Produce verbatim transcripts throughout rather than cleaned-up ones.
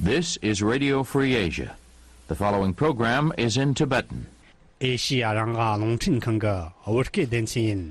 This is Radio Free Asia. The following program is in Tibetan. ཨེ་ཤི་ཡ་རང་དབང་རླུང་འཕྲིན་ཁང་གི་བོད་སྐད་སྡེ་ཚན་ཡིན།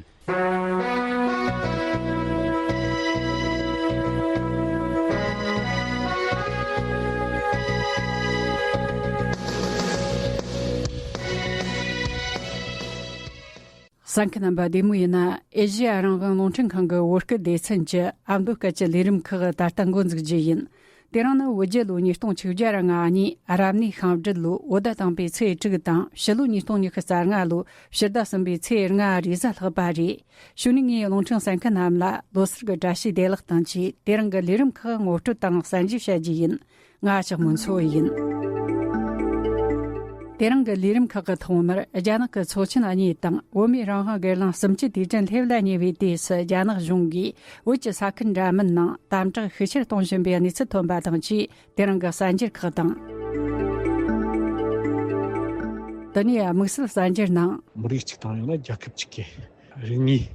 གསན་མཁན་རྣམ་པ་བདེ་མོ་ཡིན་ན། ཨེ་ཤི་ཡ་རང་དབང་རླུང་འཕྲིན་ཁང་གི་བོད་སྐད་སྡེ་ཚན་གྱི་ཨ་མདོ་སྐད་ཀྱི་ལས་རིམ་ཁག་ད་ལྟ་འགོ་འཛུགས་རྒྱུ་ཡིན། དེ་རིང་ནི་བོད་རྒྱལ་ལོ་ཉིས་སྟོང་ཆིག་བརྒྱ་ར་ལྔ་གཉིས་རབ་གནས་ཤིང་སྦྲུལ་ལོ་བོད་ཟླ་དང་པོའི་ཚེས་དྲུག་དང་། ཕྱི་ལོ་ཉིས་སྟོང་ཉི་ཤུ་རྩ་ལྔ་ལོ་ཕྱི་ཟླ་གསུམ་པའི་ཚེས་ལྔ་རེས་གཟའ་ལྷག་པ་རེད། གཞུག་ནས་ངས་རླུང་འཕྲིན་གསན་མཁན་རྣམས་ལ་ལོ་གསར་གྱི་བཀྲ་ཤིས་བདེ་ལེགས་དང་བཅས། དེ་རིང་གི་ལས་རིམ་ཁག་ངོ་སྤྲོད་དང་གསན་རྒྱུ་བྱ་རྒྱུ་ཡིན། ང་ལྕགས་མོ་མཚོ་ཡིན། དེ་རིང་གི་ལས་རིམ་ཁག་གི་ཐོག་མར། རྒྱ་ནག་གི་ཚོགས་ཆེན་གཉིས་དང་བོད་མིའི་རང་དབང་སྒེར་ལངས་གསུམ་བཅུའི་དུས་དྲན་སླེབས་ལ་ཉེ་བའི་དུས་སུ། རྒྱ་ནག་གཞུང་གིས་བོད་ཀྱི་ས་ཁུལ་འདྲ་མིན་ནང་དམ་དྲག་ཤུགས་ཆེར་གཏོང་བཞིན་པའི་གནས་ཚུལ་ཐོན་པ་དང་བཅས། དེ་རིང་གི་གསར་འགྱུར་ཁག་དང་། དེ་ནས་དམིགས་བསལ་གསར་འགྱུར་ནང་། མི་རིགས་གཅིག་དང་ཡང་ན་རྒྱལ་ཁབ་གཅིག་གི་རིག་གནས།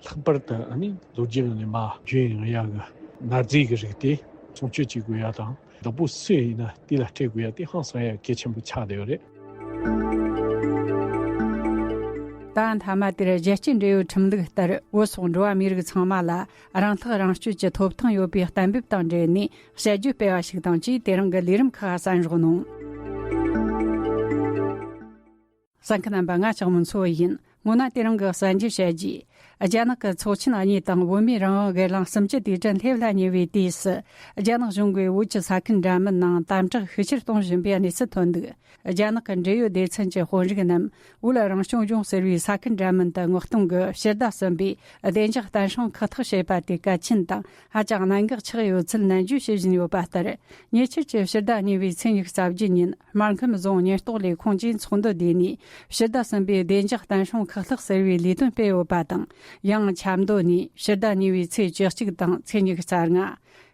ལྷག་པར་དུ་ཨ་ནི་ལོ་རྒྱུས་ནང་ནས་མར་རྒྱུན་ཡོང་ཡག་གི་གནའ་རྫས་ཀྱི་རིགས་དེ་སྲུང་སྐྱོབ་བྱེད་དགོས་ཡག་དང་། བདག་པོ་སུ་ཡིན་ན་དེ་ལ་སྤྲད་དགོས་ཡག་དེ་ཧང་སང་ཡག་གལ་ཆེན་པོ་ཆགས་བསྡད་ཡོད་རེད། ད་མཐའ་མ་དེར་རྒྱལ་སྤྱིའི་འབྲེལ་ཡོད་ཁྲིམས་ལུགས་ལྟར། བོད་སོགས་འགྲོ་བ་མིའི་རིགས་ཚང་མ་ལ་རང་ཐག་རང་གཅོད་ཀྱི་ཐོབ་ཐང་ཡོད་པའི་གཏན་འབེབས་དང་འབྲེལ་ནས་དཔྱད་བརྗོད་སྤེལ་བ་ཞིག་དང་བཅས། དེ་རིང་གི་ལས་རིམ་ཁག་གསན་རོགས་གནང་། གསན་མཁན་རྣམ་པ། ང་ལྕགས་མོ་མཚོ་ཡིན། སྔོན་ན་དེ་རིང་གི་གསར་འགྱུར་བཤད་རྒྱུ། རྒྱ་ནག་གི་ཚོགས་ཆེན་གཉིས་དང་བོད་མིའི་རང་དབང་སྒེར་ལངས་གསུམ་བཅུའི་དུས་དྲན་སླེབས་ལ་ཉེ་བའི་དུས་སུ། རྒྱ་ནག་གཞུང་གིས་བོད་ཀྱི་ས་ཁུལ་འདྲ་མིན་ནང་དམ་དྲག་ཤུགས་ཆེར་གཏོང་བཞིན་པའི་གནས་ཚུལ་ཐོན་འདུག་རྒྱ་ནག་གི་འབྲེལ་ཡོད་སྡེ་ཚན་གྱི་དཔོན་རིགས་རྣམས་བོད་རང་སྐྱོང་ལྗོངས་ཟེར་བའི་ས་ཁུལ་འདྲ་མིན་དུ་མངགས་གཏོང་གིས་ཕྱི་ཟླ་གསུམ་པའི་བདེ་འཇགས་བརྟན་སྲུང་ཁག་ཐེག་བྱས་པ་དེ་གལ་ཆེན་དང་ཧ་ཅང་གནད་འགག་ཆགས་ཡོད་ཚུལ་ནན་བརྗོད་བྱེད་བཞིན་ཡོད་པ་ལྟར། ཉེ་ཆར་གྱི་ཕྱི་ཟླ་གཉིས་པའི་ཚེས་ཉི་ཤུ་རྩ་བརྒྱད་ཉིན། སྨར་ཁམས་རྫོང་ཉེན་རྟོག་ལས་ཁུངས་ཀྱིས་ཚོགས་འདུ་བསྡུས་ནས། ཕྱི་ཟླ་གསུམ་པའི་བདེ་འཇགས་བརྟན་སྲུང་ཁག་ཐེག་ཟེར་བའི་ལས་དོན་སྤེལ་ཡོད་པ་དང་། ཡང་ཆབ་མདོ་ནས་ཕྱི་ཟླ་གཉིས་པའི་ཚེས་བཅུ་གཅིག་དང་ཚེས་ཉི་ཤུ་རྩ་ལྔ།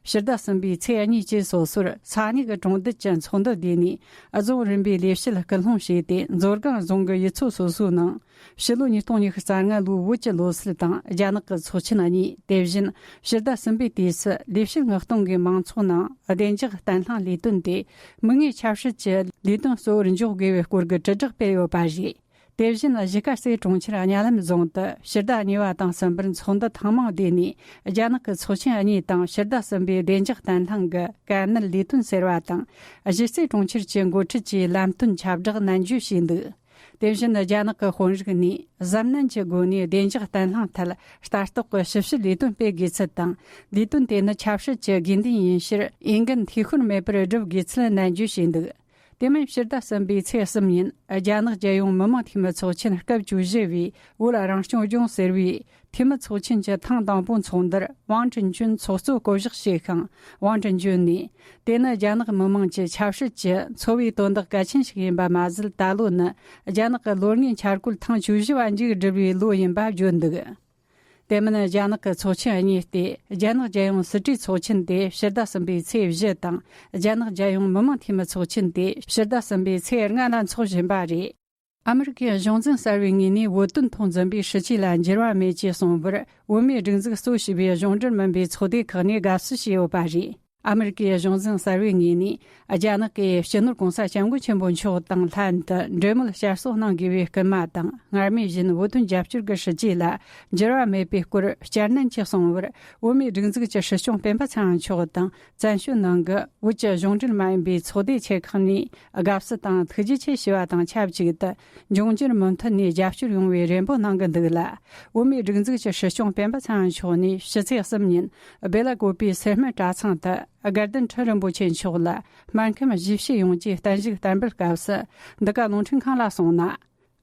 ཕྱི་ཟླ་གསུམ་པའི་ཚེས་གཉིས་བཅས་སོ་སོར་ས་གནས་ཀྱི་གྲོང་རྡལ་གྱི་ཚོགས་འདུ་བསྡུས་ནས། རྫོང་རིམ་པའི་ལས་བྱེད་སྐུལ་སློང་བྱས་ཏེ། མཛོ་སྒང་རྫོང་གི་ཡུལ་ཚོ་སོ་སོའི་ནང་། ཕྱི་ལོ་ཉིས་སྟོང་ཉི་ཤུ་རྩ་ལྔ་ལོའི་བོད་ཀྱི་ལོ་གསར་དང་རྒྱ་ནག་གི་ཚོགས་ཆེན་གཉིས། དེ་བཞིན་ཕྱི་ཟླ་གསུམ་པའི་དུས་སུ་ལས་བྱེད་མངགས་གཏོང་གིས་མང་ཚོགས་ནང་བདེ་འཇགས་བརྟན་ལྷིང་ལས་དོན་དེ་མིག་སྔའི་ཆབ་སྲིད་ཀྱི་ལས་དོན་གཙོ་བོར་འཇོག་དགོས་པའི་སྐོར་གྱི་དྲིལ་བསྒྲགས་སྤེལ་ཡོད་པ་རེད། དེ་བཞིན་གཞིས་ཀ་རྩེ་གྲོང་ཁྱེར་གཉའ་ལམ་རྫོང་དུ་ཕྱི་ཟླ་གཉིས་པ་དང་གསུམ་པར་ཚོགས་འདུ་ཐེངས་མང་བསྡུས་ནས། རྒྱ་ནག་གི་ཚོགས་ཆེན་གཉིས་དང་ཕྱི་ཟླ་གསུམ་པའི་བདེ་འཇགས་བརྟན་ལྷིང་གི་དཀའ་གནད་ལས་དོན་ཟེར་བ་དང་། གཞིས་རྩེ་གྲོང་ཁྱེར་གྱི་འགོ་ཁྲིད་ཀྱིས་ལམ་སྟོན་ཁྱབ་བསྒྲགས་ནན་བརྗོད་བྱས་འདུག་དེ་བཞིན་རྒྱ་ནག་གི་དཔོན་རིགས་ནས་གཟབ་ནན་གྱི་སྒོ་ནས་བདེ་འཇགས་བརྟན་ལྷིང་ཐད་ལྟ་རྟོག་གི་ཞིབ་བཤེར་ལས་དོན་སྤེལ་དགོས་ཚུལ་དང་། ལས་དོན་དེ་ནི་ཆབ་སྲིད་ཀྱི་དགོས་འདུན་ཡིན་ཕྱིར། འོས་འགན་འཐུས་ཤོར་མེད་པར་བསྒྲུབ་དགོས་ཚུལ་ནན་བརྗོད་བྱས་འདུག་དེ་མིན་ཕྱི་ཟླ་གསུམ་པའི་ཚེས་གསུམ་ཉིན། རྒྱ་ནག་རྒྱལ་ཡོངས་མི་དམངས་འཐུས་མི་ཚོགས་ཆེན་སྐབས་བཅུ་བཞི་བའི་བོད་རང་སྐྱོང་ལྗོངས་ཟེར་བའི་འཐུས་མི་ཚོགས་ཆེན་གྱི་ཐེངས་དང་པོའི་ཚོགས་འདུར་ཝང་ཀྲིན་ཅུན་ཚོགས་གཙོ་བསྐོ་གཞག་བྱས་ཤིང་། ཝང་ཀྲིན་ཅུན་ནས། དེ་ནི་རྒྱ་ནག་མི་དམངས་ཀྱི་ཆབ་སྲིད་ཀྱི་འཚོ་བའི་དོན་དག་གལ་ཆེན་ཞིག་ཡིན་པ་མ་ཟད། ད་ལོ་ནི་རྒྱ་ནག་གི་ལོ་ལྔའི་འཆར་འགོད་ཐེངས་བཅུ་བཞི་བ་མཇུག་བསྒྲིལ་བའི་ལོ་ཡིན་པ་བརྗོད་འདུག་དེ་མིན་རྒྱ་ནག་གི་ཚོགས་ཆེན་གཉིས་ཏེ། རྒྱ་ནག་རྒྱལ་ཡོངས་སྲིད་གྲོས་ཚོགས་ཆེན་དེ་ཕྱི་ཟླ་གསུམ་པའི་ཚེས་བཞི་དང་། རྒྱ་ནག་རྒྱལ་ཡོངས་མི་དམངས་འཐུས་མི་ཚོགས་ཆེན་དེ་ཕྱི་ཟླ་གསུམ་པའི་ཚེས་ལྔ་ལ་འཚོགས་བཞིན་པ་རེད། ཨ་མི་རི་ཀའི་གཞུང་འཛིན་གསར་བའི་ངོས་ནས་བོད་དོན་ཐོག་འཛིན་པའི་སྲིད་ཇུས་ལ་འགྱུར་བ་མེད་ཅེས་གསུངས་པར། བོད་མིའི་སྒྲིག་འཛུགས་གཙོ་བྱས་པའི་གཞུང་འབྲེལ་མིན་པའི་ཚོགས་སྡེ་ཁག་ནས་དགའ་བསུ་ཞུས་ཡོད་པ་རེད། ཨ་མི་རི་ཀའི་གཞུང་འཛིན་གསར་བའི་ངོས་ནས། རྒྱ་ནག་གིས་སྤྱི་ནོར་༸གོང་ས་༸སྐྱབས་མགོན་ཆེན་པོ་མཆོག་དང་ལྷན་དུ་འབྲེལ་མོལ་བསྐྱར་གསོ་གནང་དགོས་པའི་སྐུལ་མ་དང་། སྔར་མུས་བཞིན་བོད་དོན་རྒྱབ་སྐྱོར་གྱི་སྲིད་ཇུས་ལ་འགྱུར་བ་མེད་པའི་སྐོར་བསྐྱར་ནན་གྱིས་གསུངས་པར། བོད་མིའི་སྒྲིག་འཛུགས་ཀྱི་སྲིད་སྐྱོང་སྤེན་པ་ཚེ་རིང་མཆོག་དང་། བཙན་བྱོལ་ནང་གི་བོད་ཀྱི་གཞུང་འབྲེལ་མ་ཡིན་པའི་ཚོགས་སྡེ་ཆེ་ཁག་ནས་དགའ་བསུ་དང་ཐུགས་རྗེ་ཆེ་ཞུ་བ་དང་ཆབས་ཅིག་ཏུ། འབྱུང་འགྱུར་མུ་མཐུད་ནས་རྒྱབ་སྐྱོར་ཡོང་བའི་རེ་འབོད་གནང་གི་འདུག་ལ། བོད་མིའི་སྒྲིག་འཛུགས་ཀྱི་སྲིད་སྐྱོང་སྤེན་པ་ཚེ་རིང་མཆོག་ནས་ཕྱི་ཚེས་གསུམ་ཉིན་སྦེ་ལ་ཀོ་པའི་སེར་སྨད་གྲྭ་ཚང་དུ་དགའ་ལྡན་ཁྲི་རིན་པོ་ཆེ་མཆོག་ལ་སྨར་ཁམས་གཞིས་བྱེས་ཡོངས་ཀྱི་བརྟན་བཞུགས་བསྟར་འབུལ་སྐབས་སུ། འདི་ག་རླུང་འཕྲིན་ཁང་ལ་གསུངས་ན།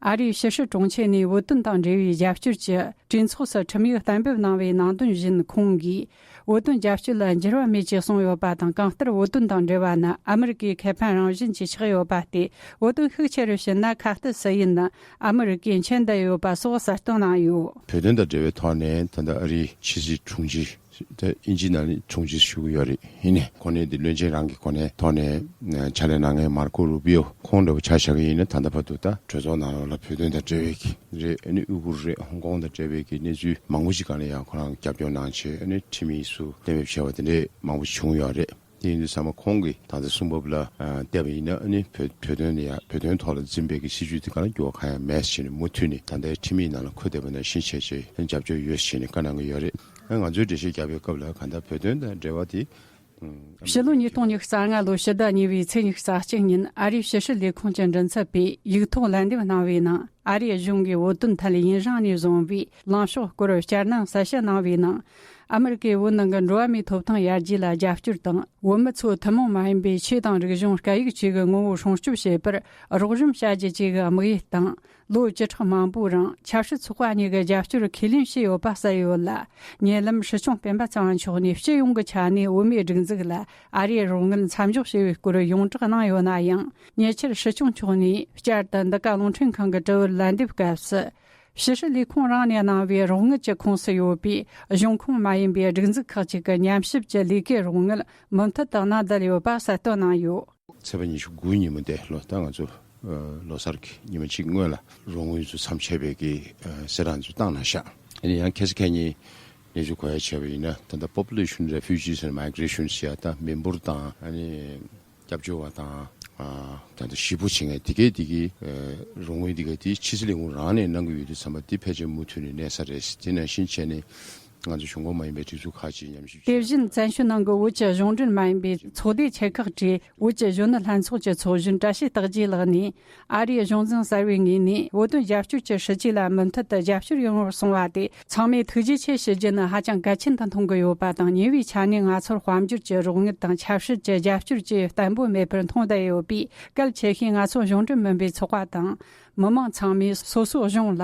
ཨ་རིའི་ཕྱི་སྲིད་དྲུང་ཆེ་ནས་བོད་དོན་དང་འབྲེལ་བའི་རྒྱབ་སྐྱོར་གྱི་གྲོས་ཚོགས་སུ་ཁྲིམས་ཡིག་གཏན་འབེབས་གནང་བའི་ནང་དོན་བཞིན། ཁོང་གིས་བོད་དོན་རྒྱབ་སྐྱོར་ལ་འགྱུར་བ་མེད་ཅེས་གསུངས་ཡོད་པ་དང་། གང་ལྟར་བོད་དོན་དང་འབྲེལ་བ་ནི་ཨ་མི་རི་ཀའི་ཁེ་ཕན་རང་བཞིན་གྱིས་ཆགས་ཡོད་པ་སྟེ། བོད་དོན་ཤུགས་ཆེ་རུ་ཕྱིན་ན་ཁ་གཏད་སུ་ཡིན་ན་ཨ་མི་རི་ཀས་མཁྱེན་བསྡད་ཡོད་པ་སོགས་གསལ་སྟོན་གནང་ཡོད། བོད་དོན་དང་འབྲེལ་བའི་ཐོག་ནས་ད་ལྟ་ཨ་རིའི་ཕྱི་སྲིད་དྲུང་ཆེ། ད་དབྱིན་ཇིའི་ནང་ནས་དྲུང་ཆེ་ཞུ་གི་ཡོད་རེད། ཡིན་ནའི་གོ་གནས་འདི་བློན་ཆེན་རང་གི་གོ་གནས་ཐོག་ནས་ཕྱག་ལས་གནང་མཁན་མར་ཀོ་རུ་པིའོ་ཁོང་འདྲ་བོ་ཆ་བཞག་གི་ཡིན་ན། ད་ལྟ་བར་དུ་ད་གྲོས་ཚོགས་ནང་ལོགས་ལ་བོད་དོན་དང་འབྲེལ་བའི་གི་རེད། ཨ་ནི་ཨུ་གུར་རེད། ཧོང་ཀོང་དང་འབྲེལ་བའི་གི་གནས་ཚུལ་མང་པོ་ཞིག་སྒང་ལ་ཡང་ཁོ་རང་རྒྱབ་སྐྱོར་གནང་བྱས། ཨ་ནི་ཁྲིམས་ཡིག་སུ་གཏན་འབེབས་བྱས་པ་དེ་འདྲས་མང་པོ་ཞིག་བྱུང་ཡོད་རེད། དེ་ཡིན་དུས་ཚང་མ་ཁོང་གིས་ད་ལྟ་གསུང་བབ་ལ་ཨ་བལྟས་པ་ཡིན་ན། ཨ་ནི་བོད་བོད་དོན་ནི་ཡ་བོད་དོན་ཐོག་ལ་འཛིན་པའི་གི་སྲིད་བྱུས་དེ་ག་ལ་འགྱུར་བ་གང་ཡང་མེད་ཟེར་ནས་མུ་མཐུད་ནས་ད་ལྟའི་ཁྲིམས་ཡིག་ནང་ལ་འཁོད་བསྡད་པ་ནང་བཞིན་བྱས་བྱས་རྒྱབ་སྐྱོར་ཡོད་ཟེར་ནས་བཀའ་གནང་གི་ཡོད་རེད། ཨ་ང་ཚོས་འགྲེལ་བཤད་བརྒྱབ་པའི་སྐབས་ལ་གང་ལྟར་བོད་དོན་དང་འབྲེལ་བ་དེ། ཕྱི་ལོ་ཉིས་སྟོང་ཉི་ཤུ་རྩ་ལྔ་ལོའི་ཕྱི་ཟླ་གཉིས་པའི་ཚེས་ཉི་ཤུ་རྩ་གཅིག་ཉིན། ཨ་རིའི་ཕྱི་སྲིད་ལས་ཁུངས་ཀྱི་མགྲིན་ཚབ་པས་ཡིག་ཐོག་ལན་འདེབས་གནང་བའི་ནང་། ཨ་རིའི་གཞུང་གིས་བོད་དོན་ཐད་ཡུན་རིང་ནས་བཟུང་བའི་ལངས་ཕྱོགས་སྐོར་བསྐྱར་ནན་གསལ་བཤད་གནང་བའི་ནང་། ཨ་མི་རི་ཀས་བོད་ནང་གི་འགྲོ་བ་མིའི་ཐོབ་ཐང་ཡར་རྒྱས་ལ་རྒྱབ་སྐྱོར་དང་། བོད་མི་ཚོ་ཐུན་མོང་མ་ཡིན་པའི་ཆོས་དང་རིག་གཞུང་སྐད་ཡིག་བཅས་ཀྱི་ངོ་བོ་སྲུང་སྐྱོབ་བྱེད་པར་རོགས་རམ་བྱ་རྒྱུ་བཅས་ཀྱི་དམིགས་ཡུལ་དང་། ལོ་བཅུ་ཕྲག་མང་པོའི་རིང་ཆབ་སྲིད་ཚོགས་པ་གཉིས་ཀྱི་རྒྱབ་སྐྱོར་ཁས་ལེན་བྱས་ཡོད་པ་གསལ་ཡོད་ལ། ཉེ་ལམ་སྲིད་སྐྱོང་སྤེན་པ་ཚེ་དབང་མཆོག་ནས་སྤྱི་ཡོངས་ཀྱི་ཆ་ནས་བོད་མིའི་སྒྲིག་འཛུགས་ལ་ཨ་རིའི་རོགས་དངུལ་མཚམས་འཇོག་བྱས་པའི་སྐོར་ཡོངས་གྲགས་གནང་ཡོད་ན་ཡང་། ཉེ་ཆར་སྲིད་སྐྱོང་མཆོག་ནས་བསྐྱར་དུ་འདི་ག་རླུང་འཕྲིན་ཁང་གི་དྲི་བར་ལན་འདེབས་སྐབས་སུ། ཕྱི་སྲིད་ལས་ཁུངས་རང་ནས་གནང་བའི་རོགས་དངུལ་གྱི་ཁོངས་སུ་ཡོད་པའི་གཞུང་ཁོངས་མ་ཡིན་པའི་སྒྲིག་འཛུགས་ཁག་ཅིག་གི་ཉམས་ཞིབ་ཀྱི་ལས་ཀའི་རོགས་དངུལ་མུ་མཐུད་དུ་གནང་བསྡད་ཡོད་པ་གསལ་སྟོན་གནང་ཡོད། ཚེས་པ་ཉི་ཤུ་དགུ་ཉིན་མོ་དེ་ལོ། ད་ང་ཚོ་ཨ་ལོ་གསར་གྱི་ཉི་མ་གཅིག་སྔོན་ལ་རོགས་དངུལ་ཚོ་མཚམས་ཆད་པའི་གི་ཨ་གསལ་བསྒྲགས་ཚོ་བཏང་གནང་ཤག་ཨ་ནི་ཡང་ཁ་སང་ཁ་ཉིན་གནས་ཚུལ་གོ་ཡ་བྱས་པ་ཡིན་ན། ད་ལྟ་Population Refugees and Migration ཟེར་ཡ། ད་མི་འབོར་དང་ཨ་ནི་སྐྱབས་བཅོལ་བ་དང་། ཨ་ད་ལྟ་གཞིས་སྤོ་བྱེད་མཁན་དེ་གའི་དེ་གའི་ཨ་རོགས་དངུལ་དེ་གའི་དེ་ཕྱི་སྲིད་ལས་ཁུངས་རང་ནས་གནང་གི་ཡོད་དུས་ཙམ་པ། དེ་ཕལ་ཆེར་མུ་མཐུད་ནས་གནས་ས་རེད། དེ་ནང་བཞིན་བྱས་ནས་ང་ཚོ་གཞུང་ཁོངས་མ་ཡིན་པའི་སྒྲིག་འཛུགས་ཁག་ཅིག་ཉམས་ཞིབ་དེ་བཞིན་བཙན་བྱོལ་ནང་གི་བོད་ཀྱི་གཞུང་འབྲེལ་མ་ཡིན་པའི་ཚོགས་སྡེ་ཆེ་ཁག་གིས་བོད་ཀྱི་གཞོན་ནུ་ལྷན་ཚོགས་ཀྱི་ཚོགས་གཞོན་བཀྲ་ཤིས་རྟགས་རྒྱའི་ལག་ནས། ཨ་རིའི་གཞུང་འཛིན་གསར་བའི་ངོས་ནས་བོད་དོན་རྒྱབ་སྐྱོར་གྱི་སྲིད་ཇུས་ལ་མུ་མཐུད་དུ་རྒྱབ་སྐྱོར་ཡོང་བར་གསུངས་པ་དེ། ཚང་མས་ཐུགས་རྗེ་ཆེ་ཞུ་རྒྱུ་ནི་ཧ་ཅང་གལ་ཆེན་དུ་མཐོང་གི་ཡོད་པ་དང་། ཉེ་བའི་ཆ་ནས་ང་ཚོར་དཔལ་འབྱོར་གྱི་རོགས་དངུལ་དང་ཆབ་སྲིད་ཀྱི་རྒྱབ་སྐྱོར་བཅས་བརྟན་པོ་མེད་པར་མཐོང་བསྡད་ཡོད་པས། གལ་ཆེ་ཤོས་ང་ཚོ་གཞུང་འབྲེལ་མིན་པའི་ཚོགས་པ་དང་། མི་མང་ཚང་མས་སོ་སོའི་གཞུང་ལ་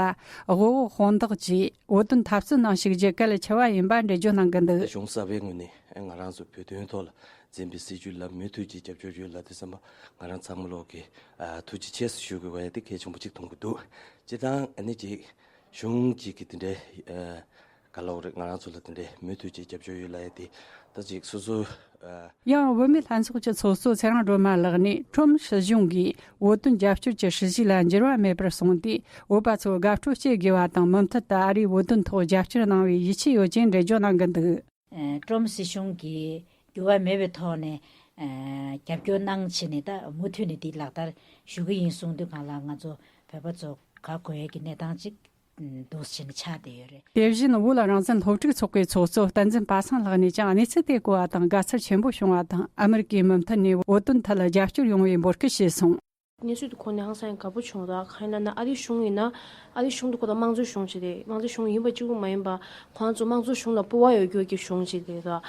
དབུ་འོག་དཔུང་འདེགས་ཀྱིས་བོད་དོན་འཐབ་རྩོད་ནང་ཞུགས་རྒྱུ་གལ་ཆེ་བ་ཡིན་པ་འགྲེལ་བརྗོད་གནང་གི་འདུག་གཞུང་གསར་པའི་ངོས་ནས་ང་རང་ཚོ་བོད་དོན་ཐོག་ལ་འཛིན་པའི་སྲིད་བྱུས་ལ་མུ་མཐུད་ཀྱི་རྒྱབ་སྐྱོར་ཡོད་ལབ་དུས་ཙམ་པ། ང་རང་ཚང་མ་ལོག་གི་ཨ་ཐུགས་རྗེ་ཆེ་ཞུ་དགོས་པ་ཡ་དེ་གལ་ཆེན་པོ་གཅིག་མཐོང་གི་འདུག་སྤྱིར་བཏང་ཨ་ནི་ཅིག་གཞུང་གཅིག་གི་དེ་འདྲའི་ཨ་ག་ལབ་རེད། ང་རང་ཚོ་ལ་དེ་འདྲའི་མུ་མཐུད་ཀྱི་རྒྱབ་སྐྱོར་ཡོད་ལབ་ཡ་དེ་ད་ཅིག་སོ་སོ་ཨ། ཡང་བོད་མི་ལྷན་ཚོགས་ཀྱི་ཚོགས་གཙོ་ཚེ་རིང་སྒྲོལ་མ་ལགས་ནས། ཀྲོམ་སྲིད་གཞུང་གིས་བོད་དོན་རྒྱབ་སྐྱོར་གྱི་སྲིད་ཇུས་ལ་འགྱུར་བ་མེད་པར་སོང་སྟེ། བོད་པ་ཚོ་དགའ་སྤྲོ་སྐྱེ་དགོས་པ་དང་། མུ་མཐུད་དུ་ཨ་རིས་བོད་དོན་ཐོག་རྒྱབ་སྐྱོར་གནང་བའི་ཡིད་ཆེས་ཡོད་ཅེས་འགྲེལ་བརྗོད་གནང་གི་འདུག་ཀྲོམ་སྲིད་གཞུང་གིས་འགྱུར་བ་མེད་པའི་ཐོག་ནས་རྒྱབ་སྐྱོར་གནང་བྱས་ནས། ད་མུ་མཐུད་ནས་དེ་ལག་བསྟར་ཞུ་གི་ཡིན་གསུངས་དུས་སྒང་ལ། ང་ཚོ་བོད་པ་ཚོ་དགའ་དགོས་ཡས་ཀྱི་གནས་སྟངས་ཅིག་འདུག་བྱས་ནས་ཆགས་བསྡད་ཡོད་རེད། དེ་བཞིན་བོད་རང་བཙན་སློབ་ཕྲུག་ཚོགས་པའི་ཚོགས་གཙོ་བསྟན་འཛིན་པ་སངས་ལགས་ནས་ཀྱང་གནས་ཚུལ་དེ་གོ་བ་དང་དགའ་ཚོར་ཆེན་པོ་བྱུང་བ་དང་། ཨ་མི་རི་ཀས་མུ་མཐུད་ནས་བོད་དོན་ཐད་ལ་རྒྱབ་སྐྱོར་ཡོང་བའི་འབོད་སྐུལ་ཞུས་སོང་། གནས་ཚུལ་དེ་གོ་ནས་ཧང་སང་དགའ་པོ་བྱུང་། ད་གང་ཡིན་ལབ་ན། ཨ་རིའི་གཞུང་ཡིན་ན། ཨ་རིའི་གཞུང་དེ་ཁོ་ད་དམངས་གཙོའི་གཞུང་ཅིག་རེད། དམངས་གཙོའི་གཞུང་ཡིན་པ་གཅིག་པུ་མ་ཡིན་པ། ཁོང་ཚོ་དམངས་གཙོའི་གཞུང་ལ་སྤོབས་པ་ཡོད་རྒྱུ་གི་གཞུང་ཅིག་རེད། ད་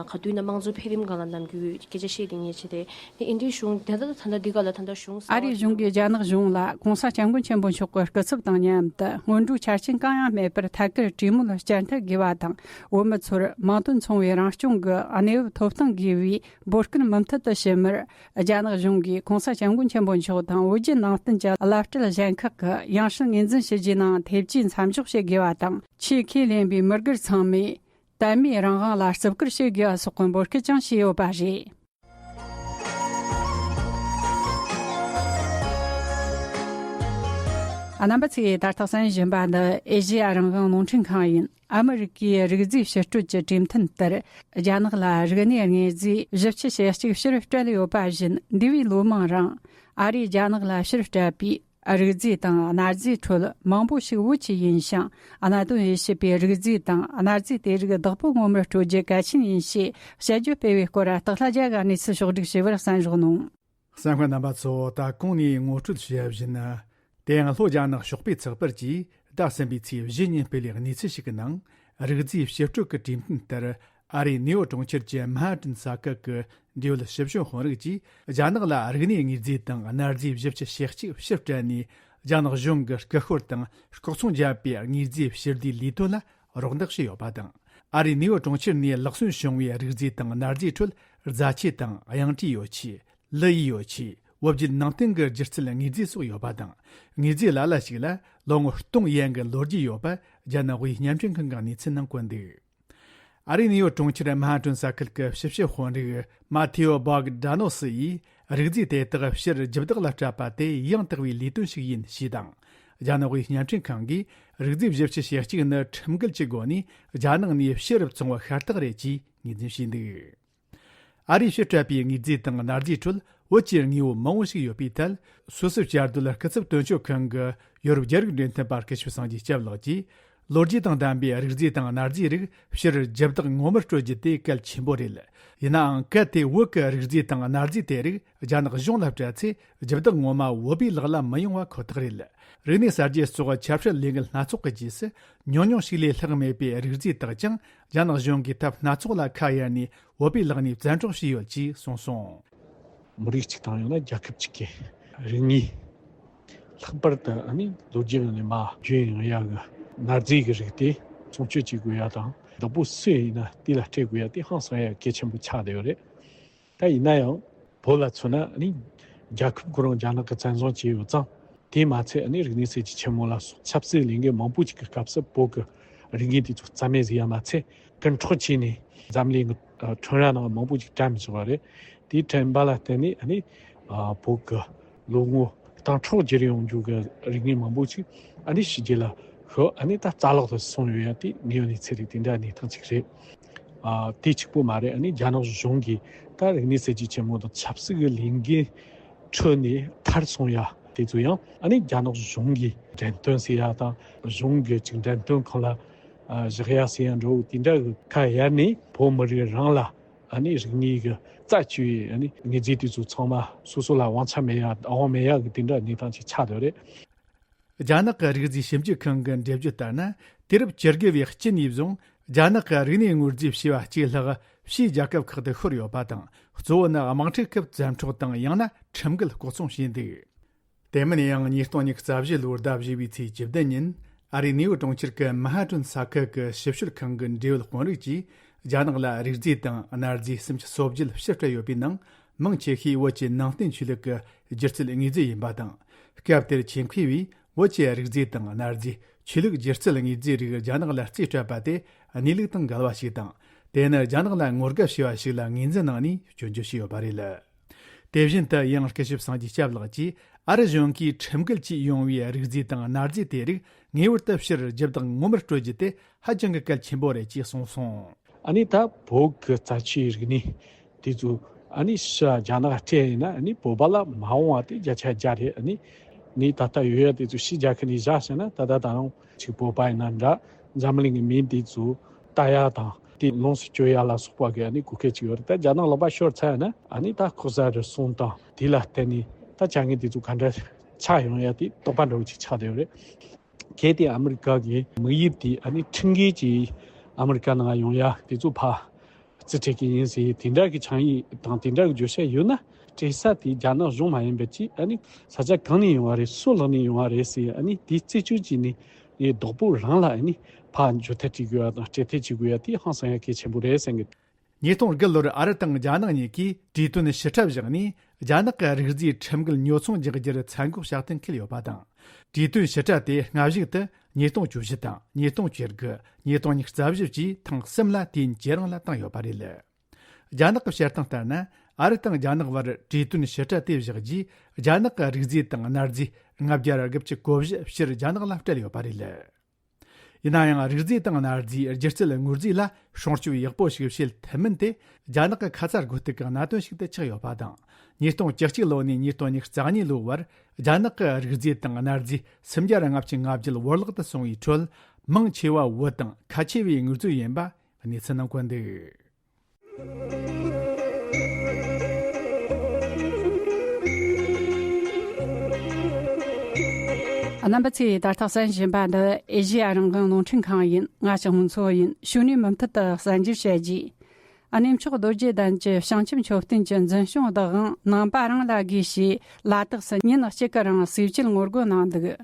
ག་དུས་ན་དམངས་གཙོ་འཕེལ་རིམ་སྒང་ལ་ནམ་རྒྱུན་སྐད་ཆ་བཤད་བསྡད་མཁན་ཅིག་རེད། དེ་ཨིན་ཌིའི་གཞུང་དེ་ད་ད་ད་འདི་ག་ལ་ད་ད་གཞུང་གསར་པ་ཨ་རིའི་གཞུང་གིས་རྒྱ་ནག་གཞུང་ལ་༸གོང་ས་༸སྐྱབས་མགོན་ཆེན་པོ་མཆོག་གི་སྐུ་ཚབ་དང་མཉམ་དུ་སྔོན་འགྲོའི་ཆ་རྐྱེན་གང་ཡང་མེད་པར་ཐད་ཀར་གྲོས་མོལ་བསྐྱར་མཐུད་དགོས་པ་དང་། བོད་མི་ཚོར་མིང་དོན་མཚུངས་པའི་རང་སྐྱོང་གི་གནས་བབ་ཐོབ་ཐང་དགོས་པའི་འབོད་སྐུལ་མུ་མཐུད་དུ་ཞུ་མིར། རྒྱ་ནག་གཞུང་གིས་༸གོང་ས་༸སྐྱབས་མགོན་ཆེན་པོ་མཆོག་དང་བོད་བརྒྱུད་ནང་བསྟན་གྱི་བླ་སྤྲུལ་གཞན་ཁག་གི་ཡང་སྲིད་ངོས་འཛིན་ཞུ་རྒྱུའི་ནང་ཐེབས་ཇུས་མཚམས་འཇོག་བྱེད་དགོས་པ་དང་། ཆེས་ཁས་ལེན་པའི་མི་སྒེར་ཚང་མས་དད་མོས་རང་དབང་ལ་བརྩི་བཀུར་བྱེད་དགོས་པ་སོགས་ཀྱི་འབོད་སྐུལ་ཀྱང་བྱས་ཡོད་པ་རེད། རྣམ་པ་ཚོས་ད་ལྟ་གསན་བཞིན་པ་འདི་ཨེ་ཤེ་ཡ་རང་དབང་རླུང་འཕྲིན་ཁང་ཡིན། ཨ་མི་རི་ཀའི་རིག་རྫས་ཕྱིར་སྤྲོད་ཀྱི་གྲོས་མཐུན་ལྟར། རྒྱ་ནག་ལ་རིག་གནས་དངོས་རྫས་བཞི་བཅུ་ཞེ་གཅིག་ཕྱིར་སྤྲད་ཡོད་པ་བཞིན། འདས་པའི་ལོ་མང་རིང་ཨ་རིས་རྒྱ་ནག་ལ་ཕྱིར་སྤྲད་པའི་རིག་རྫས་དང་གནའ་རྫས་ཁྲོད་མང་པོ་ཞིག་བོད་ཀྱི་ཡིན་ཞིང་། གནད་དོན་དབྱེ་ཞིབ་པས་རིག་རྫས་དང་གནའ་རྫས་དེ་རིགས་བདག་པོ་ངོ་མར་སྤྲོད་རྒྱུ་གལ་ཆེན་ཡིན་ཞེས་དཔྱད་བརྗོད་སྤེལ་བའི་སྐོར། སྟག་ལྷ་རྒྱལ་གྱིས་གནས་ཚུལ་ཕྱོགས་བསྒྲིགས་བྱས་པར་གསན་རོགས་གནང་། གསན་མཁན་རྣམ་པ་ཚོ། ད་གོང་ནས་ངོ་སྤྲོད་ཞུས་པ་བཞིན། དེ་ཡང་ལྷོ་རྒྱ་ནག་ཤོག་པའི་ཚགས་པར་གྱིས་ཟླ་གསུམ་པའི་ཚེས་བཞི་ཉིན་སྤེལ་བའི་གནས་ཚུལ་ཞིག་གི་ནང་། རིག་རྫས་ཕྱིར་སྤྲོད་ཀྱི་གྲོས་མཐུན་ལྟར། ཨ་རིའི་ནེའུ་ཡོག་གྲོང་ཁྱེར་གྱི་མན་ཧ་ཏན་ས་ཁུལ་གྱི་འབྲེལ་ཡོད་ཞི་བྱེད་དཔོན་རིགས་ཀྱིས་རྒྱ་ནག་ལ་རིག་གནས་དངོས་རྫས་དང་གནའ་རྫས་བཞི་བཅུ་ཞེ་གཅིག་ཕྱིར་སྤྲད་ནས། རྒྱ་ནག་གཞུང་གི་སྐུ་ཤོར་དང་ལྐོག་ཚོང་བརྒྱབ་པའི་དངོས་རྫས་ཕྱིར་བསྡུའི་ལས་དོན་ལ་རོགས་འདེགས་བྱས་ཡོད་པ་དང་། ཨ་རིའི་ནེའུ་ཡོག་གྲོང་ཁྱེར་ནས་ལག་སོན་བྱུང་བའི་རིག་རྫས་དང་གནའ་རྫས་ཁྲོད་རྫ་ཆས་དང་གཡང་ཊིའི་ཡོ་ཆས། གླུ་ཡི་ཡོ་ཆས། བོད་བརྒྱུད་ནང་བསྟན་གྱི་སྒྱུ་རྩལ་དངོས་རྫས་སོགས་ཡོད་པ་དང་། དངོས་རྫས་ལ་ལ་ཞིག་ལ་ལོ་ངོ་སྟོང་ཡན་གྱི་ལོ་རྒྱུས་ཡོད་པ་རྒྱ་ནག་དབུས་བརྙན་འཕྲིན་ཁང་གི་གནས་ཚུལ་ནང་བཀོད་འདུག་ཨ་རིའི་ནེའུ་ཡོག་གྲོང་ཁྱེར་མན་ཧ་ཏན་ས་ཁུལ་གྱི་ཞི་བྱེད་དཔོན་རིགས་མ་ཐེའོ་བྷག་ཌ་ནོ་སི་ཡིས། རིག་རྫས་དེ་དག་ཕྱིར་རྒྱུ་བདག་ལ་སྤྲད་པ་དེ་ཡང་དག་པའི་ལས་དོན་ཞིག་ཡིན་ཞེས་དང་། རྒྱ་ནག་དབུས་བརྙན་འཕྲིན་ཁང་གིས། རིག་རྫས་བཞི་བཅུ་ཞེ་གཅིག་ནི་ཁྲིམས་འགལ་གྱི་སྒོ་ནས་རྒྱ་ནག་ནས་ཕྱིར་བཙོང་བ་ཤ་སྟག་རེད་ཅེས་ངོས་འཛིན་བྱས་འདུག་ཨ་རིས་ཕྱིར་སྤྲད་པའི་དངོས་རྫས་དང་གནའ་རྫས་ཁྲོད་བོད་ཀྱི་དངོས་པོ་མང་བོ་ཞིག་ཡོད་པའི་ཐད། སོ་སོའི་བཅའ་སྡོད་སྐུ་ཚབ་དོན་གཅོད་ཁང་གི་ཡོ་རོབ་རྒྱ་རིགས་འབྲེལ་མཐུད་པ་སྐུ་ཞབས་སངས་རྒྱས་སྐྱབས་ལགས་ཀྱིས། ལོ་རྒྱུས་དང་ལྡན་པའི་རིག་རྫས་དང་གནའ་རྫས་རིགས་ཕྱིར་རྒྱུ་བདག་ངོ་མར་སྤྲོད་རྒྱུ་དེ་གལ་ཆེན་པོ་རེད། ཡིན་ནའང་གལ་ཏེ་བོད་ཀྱི་རིག་རྫས་དང་གནའ་རྫས་དེ་རིགས་རྒྱ་ནག་གཞུང་ལ་སྤྲད་ཚེ། རྒྱུ་བདག་ངོ་མ་བོད་པའི་ལག་ལ་མི་ཡོང་བ་ཁོ་ཐག་རེད། རིག་གནས་གསར་བརྗེ་སོགས་ཆབ་སྲིད་ལས་འགུལ་སྣ་ཚོགས་ཀྱི་རྗེས་སུ། ཉུང་ཉུང་ཞིག་ལས་ལྷག་མེད་པའི་རིག་རྫས་དག་ཀྱང་རྒྱ་ནག་གཞུང་གིས་ཐབས་སྣ་ཚོགས་ལ་ཁ་གཡར་ནས། བོད་པའི་ལག་ནས་བཙན་འཕྲོག་བྱས་ཡོད་ཅེས་གསུངས་སོང་། མི་རིགས་གཅིག་དང་ཡང་ན་རྒྱལ་ཁབ་གཅིག་གི་རིག་གནས། ལྷག་པར་དུ་ཨ་ནི་ལོ་རྒྱུས་ནས་མར་རྒྱུན་ཡོང་ཡག་གི་གནའ་རྫས་ཀྱི་རིགས་དེ་སྲུང་སྐྱོབ་བྱེད་དགོས་ཡག་དང་། བདག་པོ་སུ་ཡིན་ན་དེ་ལ་སྤྲད་དགོས་ཡག་དེ་ཧང་སང་ཡག་གལ་ཆེན་པོ་ཆགས་བསྡད་ཡོད་རེད། ད་ཡིན་ན་ཡང་བོད་ལ་མཚོན་ན་ཨ་ནི་རྒྱལ་ཁབ་ཁོ་རང་རྒྱ་ནག་གིས་བཙན་བཟུང་བྱས་ཡོད་ཙང་། དེས་མ་ཚད་ཨ་ནི་རིག་གནས་གསར་བརྗེ་ཆེན་མོ་ལ་སོགས་ཆབ་སྲིད་ལས་འགུལ་མང་པོ་ཞིག་གི་སྐབས་སུ་བོད་ཀྱི་རིག་གནས་དེ་ཚོ་རྩ་མེད་བཟོས་ཡ་མ་ཚད། རྐུ་འཕྲོག་བྱས་ནས་འཛམ་གླིང་གི་ཁྲོམ་ར་ནང་མང་པོ་ཞིག་བཀྲམ་བཞག་པ་རེད། དེའི་དྲན་པ་ལ་བརྟེན་ནས་ཨ་ནི་བོད་ཀྱི་ལོ་ངོ་སྟོང་ཕྲག་བརྒྱུད་ཡོང་རྒྱུ་གི་རིག་གནས་མང་པོ་ཞིག་ཨ་ནི་ཕྱི་རྒྱལ་ལ་ཤོར། ཨ་ནི་ད་རྩ་བརླག་ཏུ་སོང་ཡོད་ཡ་དེ་དངོས་ཡོད་གནས་ཚུལ་རེད། དེ་འདྲ་གནས་སྟངས་ཅིག་རེད། ཨ། དེ་གཅིག་པོ་མ་རེད། ཨ་ནི་རྒྱ་ནག་གཞུང་གིས་ད་རིག་གནས་གསར་བརྗེ་ཆེན་མོ་དང་ཆབ་སྲིད་ཀྱི་ལས་འགུལ་ཁྲོད་ནས་ཐར་སོང་ཡ་དེ་ཚོ་ཡང་ཨ་ནི་རྒྱ་ནག་གཞུང་གིས་འགྲེམས་སྟོན་ཟེར་ཡ་དང་། གཞུང་གི་ཅིག་འགྲེམས་སྟོན་ཁང་ལ་ཨ་བཞག་ཡ་ཟེར་ཡ་འདྲ་བོ་དེ་འདྲ་གི་ཁ་གཡར་ནས། བོད་མི་རིགས་རང་ལ་ཨ་ནི་རིག་གནས་ཀྱི་རྩ་ཆེ་བའི་ཨ་ནི་དངོས་རྫས་དེ་ཚོ་ཚང་མ་སོ་སོ་ལ་དབང་ཆ་མེད་ཡ། དབང་མེད་ཡ་གི་དེ་འདྲ་གནས་སྟངས་ཅིག་ཆགས་བསྡད་རེད། རྒྱ་ནག་གི་རིག་རྫས་ཞིབ་འཇུག་ཁང་གི་འགྲེལ་བརྗོད་ལྟར་ན། དུས་རབས་བཅུ་དགུ་བའི་དཀྱིལ་ནས་བཟུང་རྒྱ་ནག་གི་རིག་གནས་དངོས་རྫས་བྱེ་བ་གཅིག་ལྷག་ཕྱིའི་རྒྱལ་ཁབ་ཁག་ཏུ་ཤོར་ཡོད་པ་དང་། གཙོ་བོ་ནི་དམག་འཁྲུག་སྐབས་བཙན་འཕྲོག་དང་། ཡང་ན་ཁྲིམས་འགལ་ལྐོག་ཚོང་བྱས་འདུག་དེ་མིན་ཡང་ཉིས་སྟོང་ཉི་ཤུ་རྩ་བཞི་ལོའི་ཟླ་བཞི་བའི་ཚེས་བཅུ་བདུན་ཉིན། ཨ་རིའི་ནེའུ་ཡོག་གྲོང་ཁྱེར་གྱི་མན་ཧ་ཏན་ས་ཁུལ་གྱི་ཞིབ་དཔྱོད་ཁང་གི་འབྲེལ་ཡོད་དཔོན་རིགས་ཀྱིས། རྒྱ་ནག་ལ་རིག་རྫས་དང་གནའ་རྫས་སུམ་ཅུ་སོ་བརྒྱད་ཕྱིར་སྤྲད་ཡོད་པའི་ནང་། མང་ཆེ་ཤོས་བོད་ཀྱི་ནང་བསྟན་ཆོས་ལུགས་ཀྱི་སྒྱུ་རྩལ་དངོས་རྫས་ཡིན་པ་དང་། སྐབས་དེར་ཆེད་མཁས་པས་བོད་ཀྱི་རིག་རྫས་དང་གནའ་རྫས། ཆོས་ལུགས་སྒྱུ་རྩལ་དངོས་རྫས་རིགས་རྒྱ་ནག་ལ་རྩིས་སྤྲད་པ་དེ་གནས་ལུགས་དང་འགལ་བ་ཞིག་དང་། དེ་ནི་རྒྱ་ནག་ལ་ངོ་དགའ་བྱས་པ་ཞིག་ལ་ངོས་འཛིན་གནང་ནས་སྐྱོན་བརྗོད་བྱས་ཡོད་པ་རེད། དེ་བཞིན་དུ་ཡང་སྐུ་ཞབས་སངས་རྒྱས་སྐྱབས་ལགས་ཀྱིས། ཨ་རི་གཞུང་གིས་ཁྲིམས་འགལ་གྱིས་ཡོང་བའི་རིག་རྫས་དང་གནའ་རྫས་དེ་རིགས་ངེས་པར་དུ་ཕྱིར་རྒྱུ་བདག་ངོ་མར་སྤྲོད་རྒྱུ་དེ་ཧ་ཅང་གི་གལ་ཆེན་པོ་རེད་ཅེས་གསུངས་སོང་། ཨ་ནི་ད་བོད་ཀྱི་རྩ་ཆེའི་རིག་གནས་དེ་ཚོ་ཨ་ནི་ཕྱི་རྒྱ་ནག་སྤྲད་ཡིན་ན། ཨ་ནི་བོད་པ་ལ་མ་འོང་བ་དེ་བརྒྱ་ཆ་བརྒྱ་རེད། ཨ་ནི་ནི་ད་ལྟ་ཡོད་ཡ་དེ་ཚོ་ཕྱི་རྒྱལ་ཁབ་ནས་བཞག་ཟེར་ན། ད་ལྟ་ད་རུང་ཅིག་བོད་པ་ཡིན་ན་འདྲ། འཛམ་གླིང་གི་མི་དེ་ཚོ་ལྟ་ཡ་དང་། དེ་ལོངས་སུ་སྤྱོད་ཡ་ལ་སོགས་པ་གི་ཨ་ནི་གོ་སྐབས་ཅིག་ཡོད་རེད། ད་རྒྱ་ནག་ལོག་པ་ཤོར་ཚར་ཡ་ན། ཨ་ནི་ད་ལྐོག་ཟ་རུལ་སུངས་དང་དེ་ལ་བརྟེན་ནས་ད་བྱ་ངན་དེ་ཚོ་ག་འདྲ་ཆགས་ཡོང་ཡ་དེ་དོགས་པ་འདྲ་བོ་ཅིག་ཆགས་བསྡད་ཡོད་རེད། གལ་ཏེ་ཨ་མི་རི་ཀ་གི་དམིགས་ཡུལ་དེ་ཨ་ནི་ཁྲིམས་འགལ་གྱིས་ཨ་མི་རི་ཀ་ནང་ཡོང་ཡ་དེ་ཚོ་ཕར་རྩིས་སྤྲད་ཀྱི་ཡིན་ཟེར། དེ་འདྲ་གི་ཆིངས་ཡིག་དང་དེ་འདྲ་གི་བརྗོད་བྱ་ཡོད་ན། སྤྲད་ས་དེ་རྒྱ་ནག་གཞུང་མ་ཡིན་པ་ཅིག་ཨ་ནི་ས་ཆ་གང་ནས་ཡོང་བ་རེད། སུ་ལག་ནས་ཡོང་བ་རེད་ཟེར། ཨ་ནི་དེ་རྩད་གཅོད་བྱས་ནས་ངའི་བདག་པོ་རང་ལ་ཨ་ནི་ཕར་འབྱོར་ཐབས་བྱེད་དགོས་ཡ་དང་སྤྲད་ཐབས་བྱེད་དགོས་ཡ་དེ་ཧང་སང་ཡ་གལ་ཆེན་པོ་རེད་བསམ་གི། ཉིས་སྟོང་དགུ་ལོར་ཨ་རི་དང་རྒྱ་ནག་གཉིས་ཀྱིས་གྲོས་དོན་ཞི་འཁྲབ་བཞག་ནས། རྒྱ་ནག་གི་རིག་རྫས་ཁྲིམས་འགལ་ཉོ་ཚོང་རྒྱག་རྒྱུར་མཚམས་འགོག་བྱ་གཏན་འཁེལ་ཡོད་པ་དང་། གྲོས་དོན་ཞི་འཁྲབ་དེ་སྔ་གཞུག་ཏུ་ཉིས་སྟོང་བཅུ་བཞི་དང་ཉིས་སྟོང་བཅུ་དགུ། ཉིས་སྟོང་ཉི་ཤུ་རྩ་བཞི་བཅས་ཐེངས་གསུམ་ལ་དུས་ཡུན་ཇེ་རིང་ལ་བཏང་ཡོད་པ་རེད། རྒྱ་ནག་གི་བཤད་སྟངས་ལྟར་ན། ཨ་རི་དང་རྒྱ་ནག་བར་གྲོས་དོན་ཞི་འཁྲབ་དེ་བཞག་རྗེས། རྒྱ་ནག་གི་རིག་རྫས་དང་གནའ་རྫས་ལྔ་བརྒྱ་དགུ་བཅུ་གོ་བཞི་ཕྱིར་རྒྱ་ནག་ལ་སྤྲད་ཡོད་པ་རེད། ཡིན་ན་ཡང་། རིག་རྫས་དང་གནའ་རྫས། སྒྱུ་རྩལ་དངོས་རྫས་ལ་སྲུང་སྐྱོབ་ཡག་པོ་ཞིག་བྱེད་ཐུབ་མིན་དེ། རྒྱ་ནག་གི་ཁ་ཚ་དགོས་གཏུག་གི་གནད་དོན་ཞིག་ཏུ་ཆགས་ཡོད་པ་དང་། ཉིས་སྟོང་བཅུ་གཅིག་ལོ་ནས་ཉིས་སྟོང་ཉི་ཤུ་རྩ་གཉིས་ལོའི་བར། རྒྱ་ནག་གི་རིག་རྫས་དང་གནའ་རྫས་སུམ་བརྒྱ་ལྔ་བཅུ་ང་བརྒྱད་བོར་བརླག་ཏུ་སོང་བའི་ཁྲོད། མང་ཆེ་བ་བོད་དང་ཁ་ཆེ་བའི་དངོས་རྫས་ཡིན་པ་གནས་ཚུལ་ནང་བཀོད་འདུག་རྣམ་པ་ཚོས་ད་ལྟ་གསན་བཞིན་པ་འདི་ཨེ་ཤེ་ཡ་རང་དབང་རླུང་འཕྲིན་ཁང་ཡིན། ང་ཞའོ་ཧུང་མཚོ་ཡིན། ཞུ་ནས་མུ་མཐུད་དུ་གསར་འགྱུར་བཤད་རྒྱུ། གནས་མཆོག་རྡོ་རྗེ་གདན་གྱི་བྱང་ཆུབ་མཆོད་རྟེན་གྱི་འཛིན་སྐྱོང་བདག་དབང་ནང་པ་རང་ལ་དགོས་ཞེས་ལ་དྭགས་སུ་ཉིན་གཅིག་གི་རིང་ཟས་བཅད་ངོ་རྒོལ་གནང་འདུག་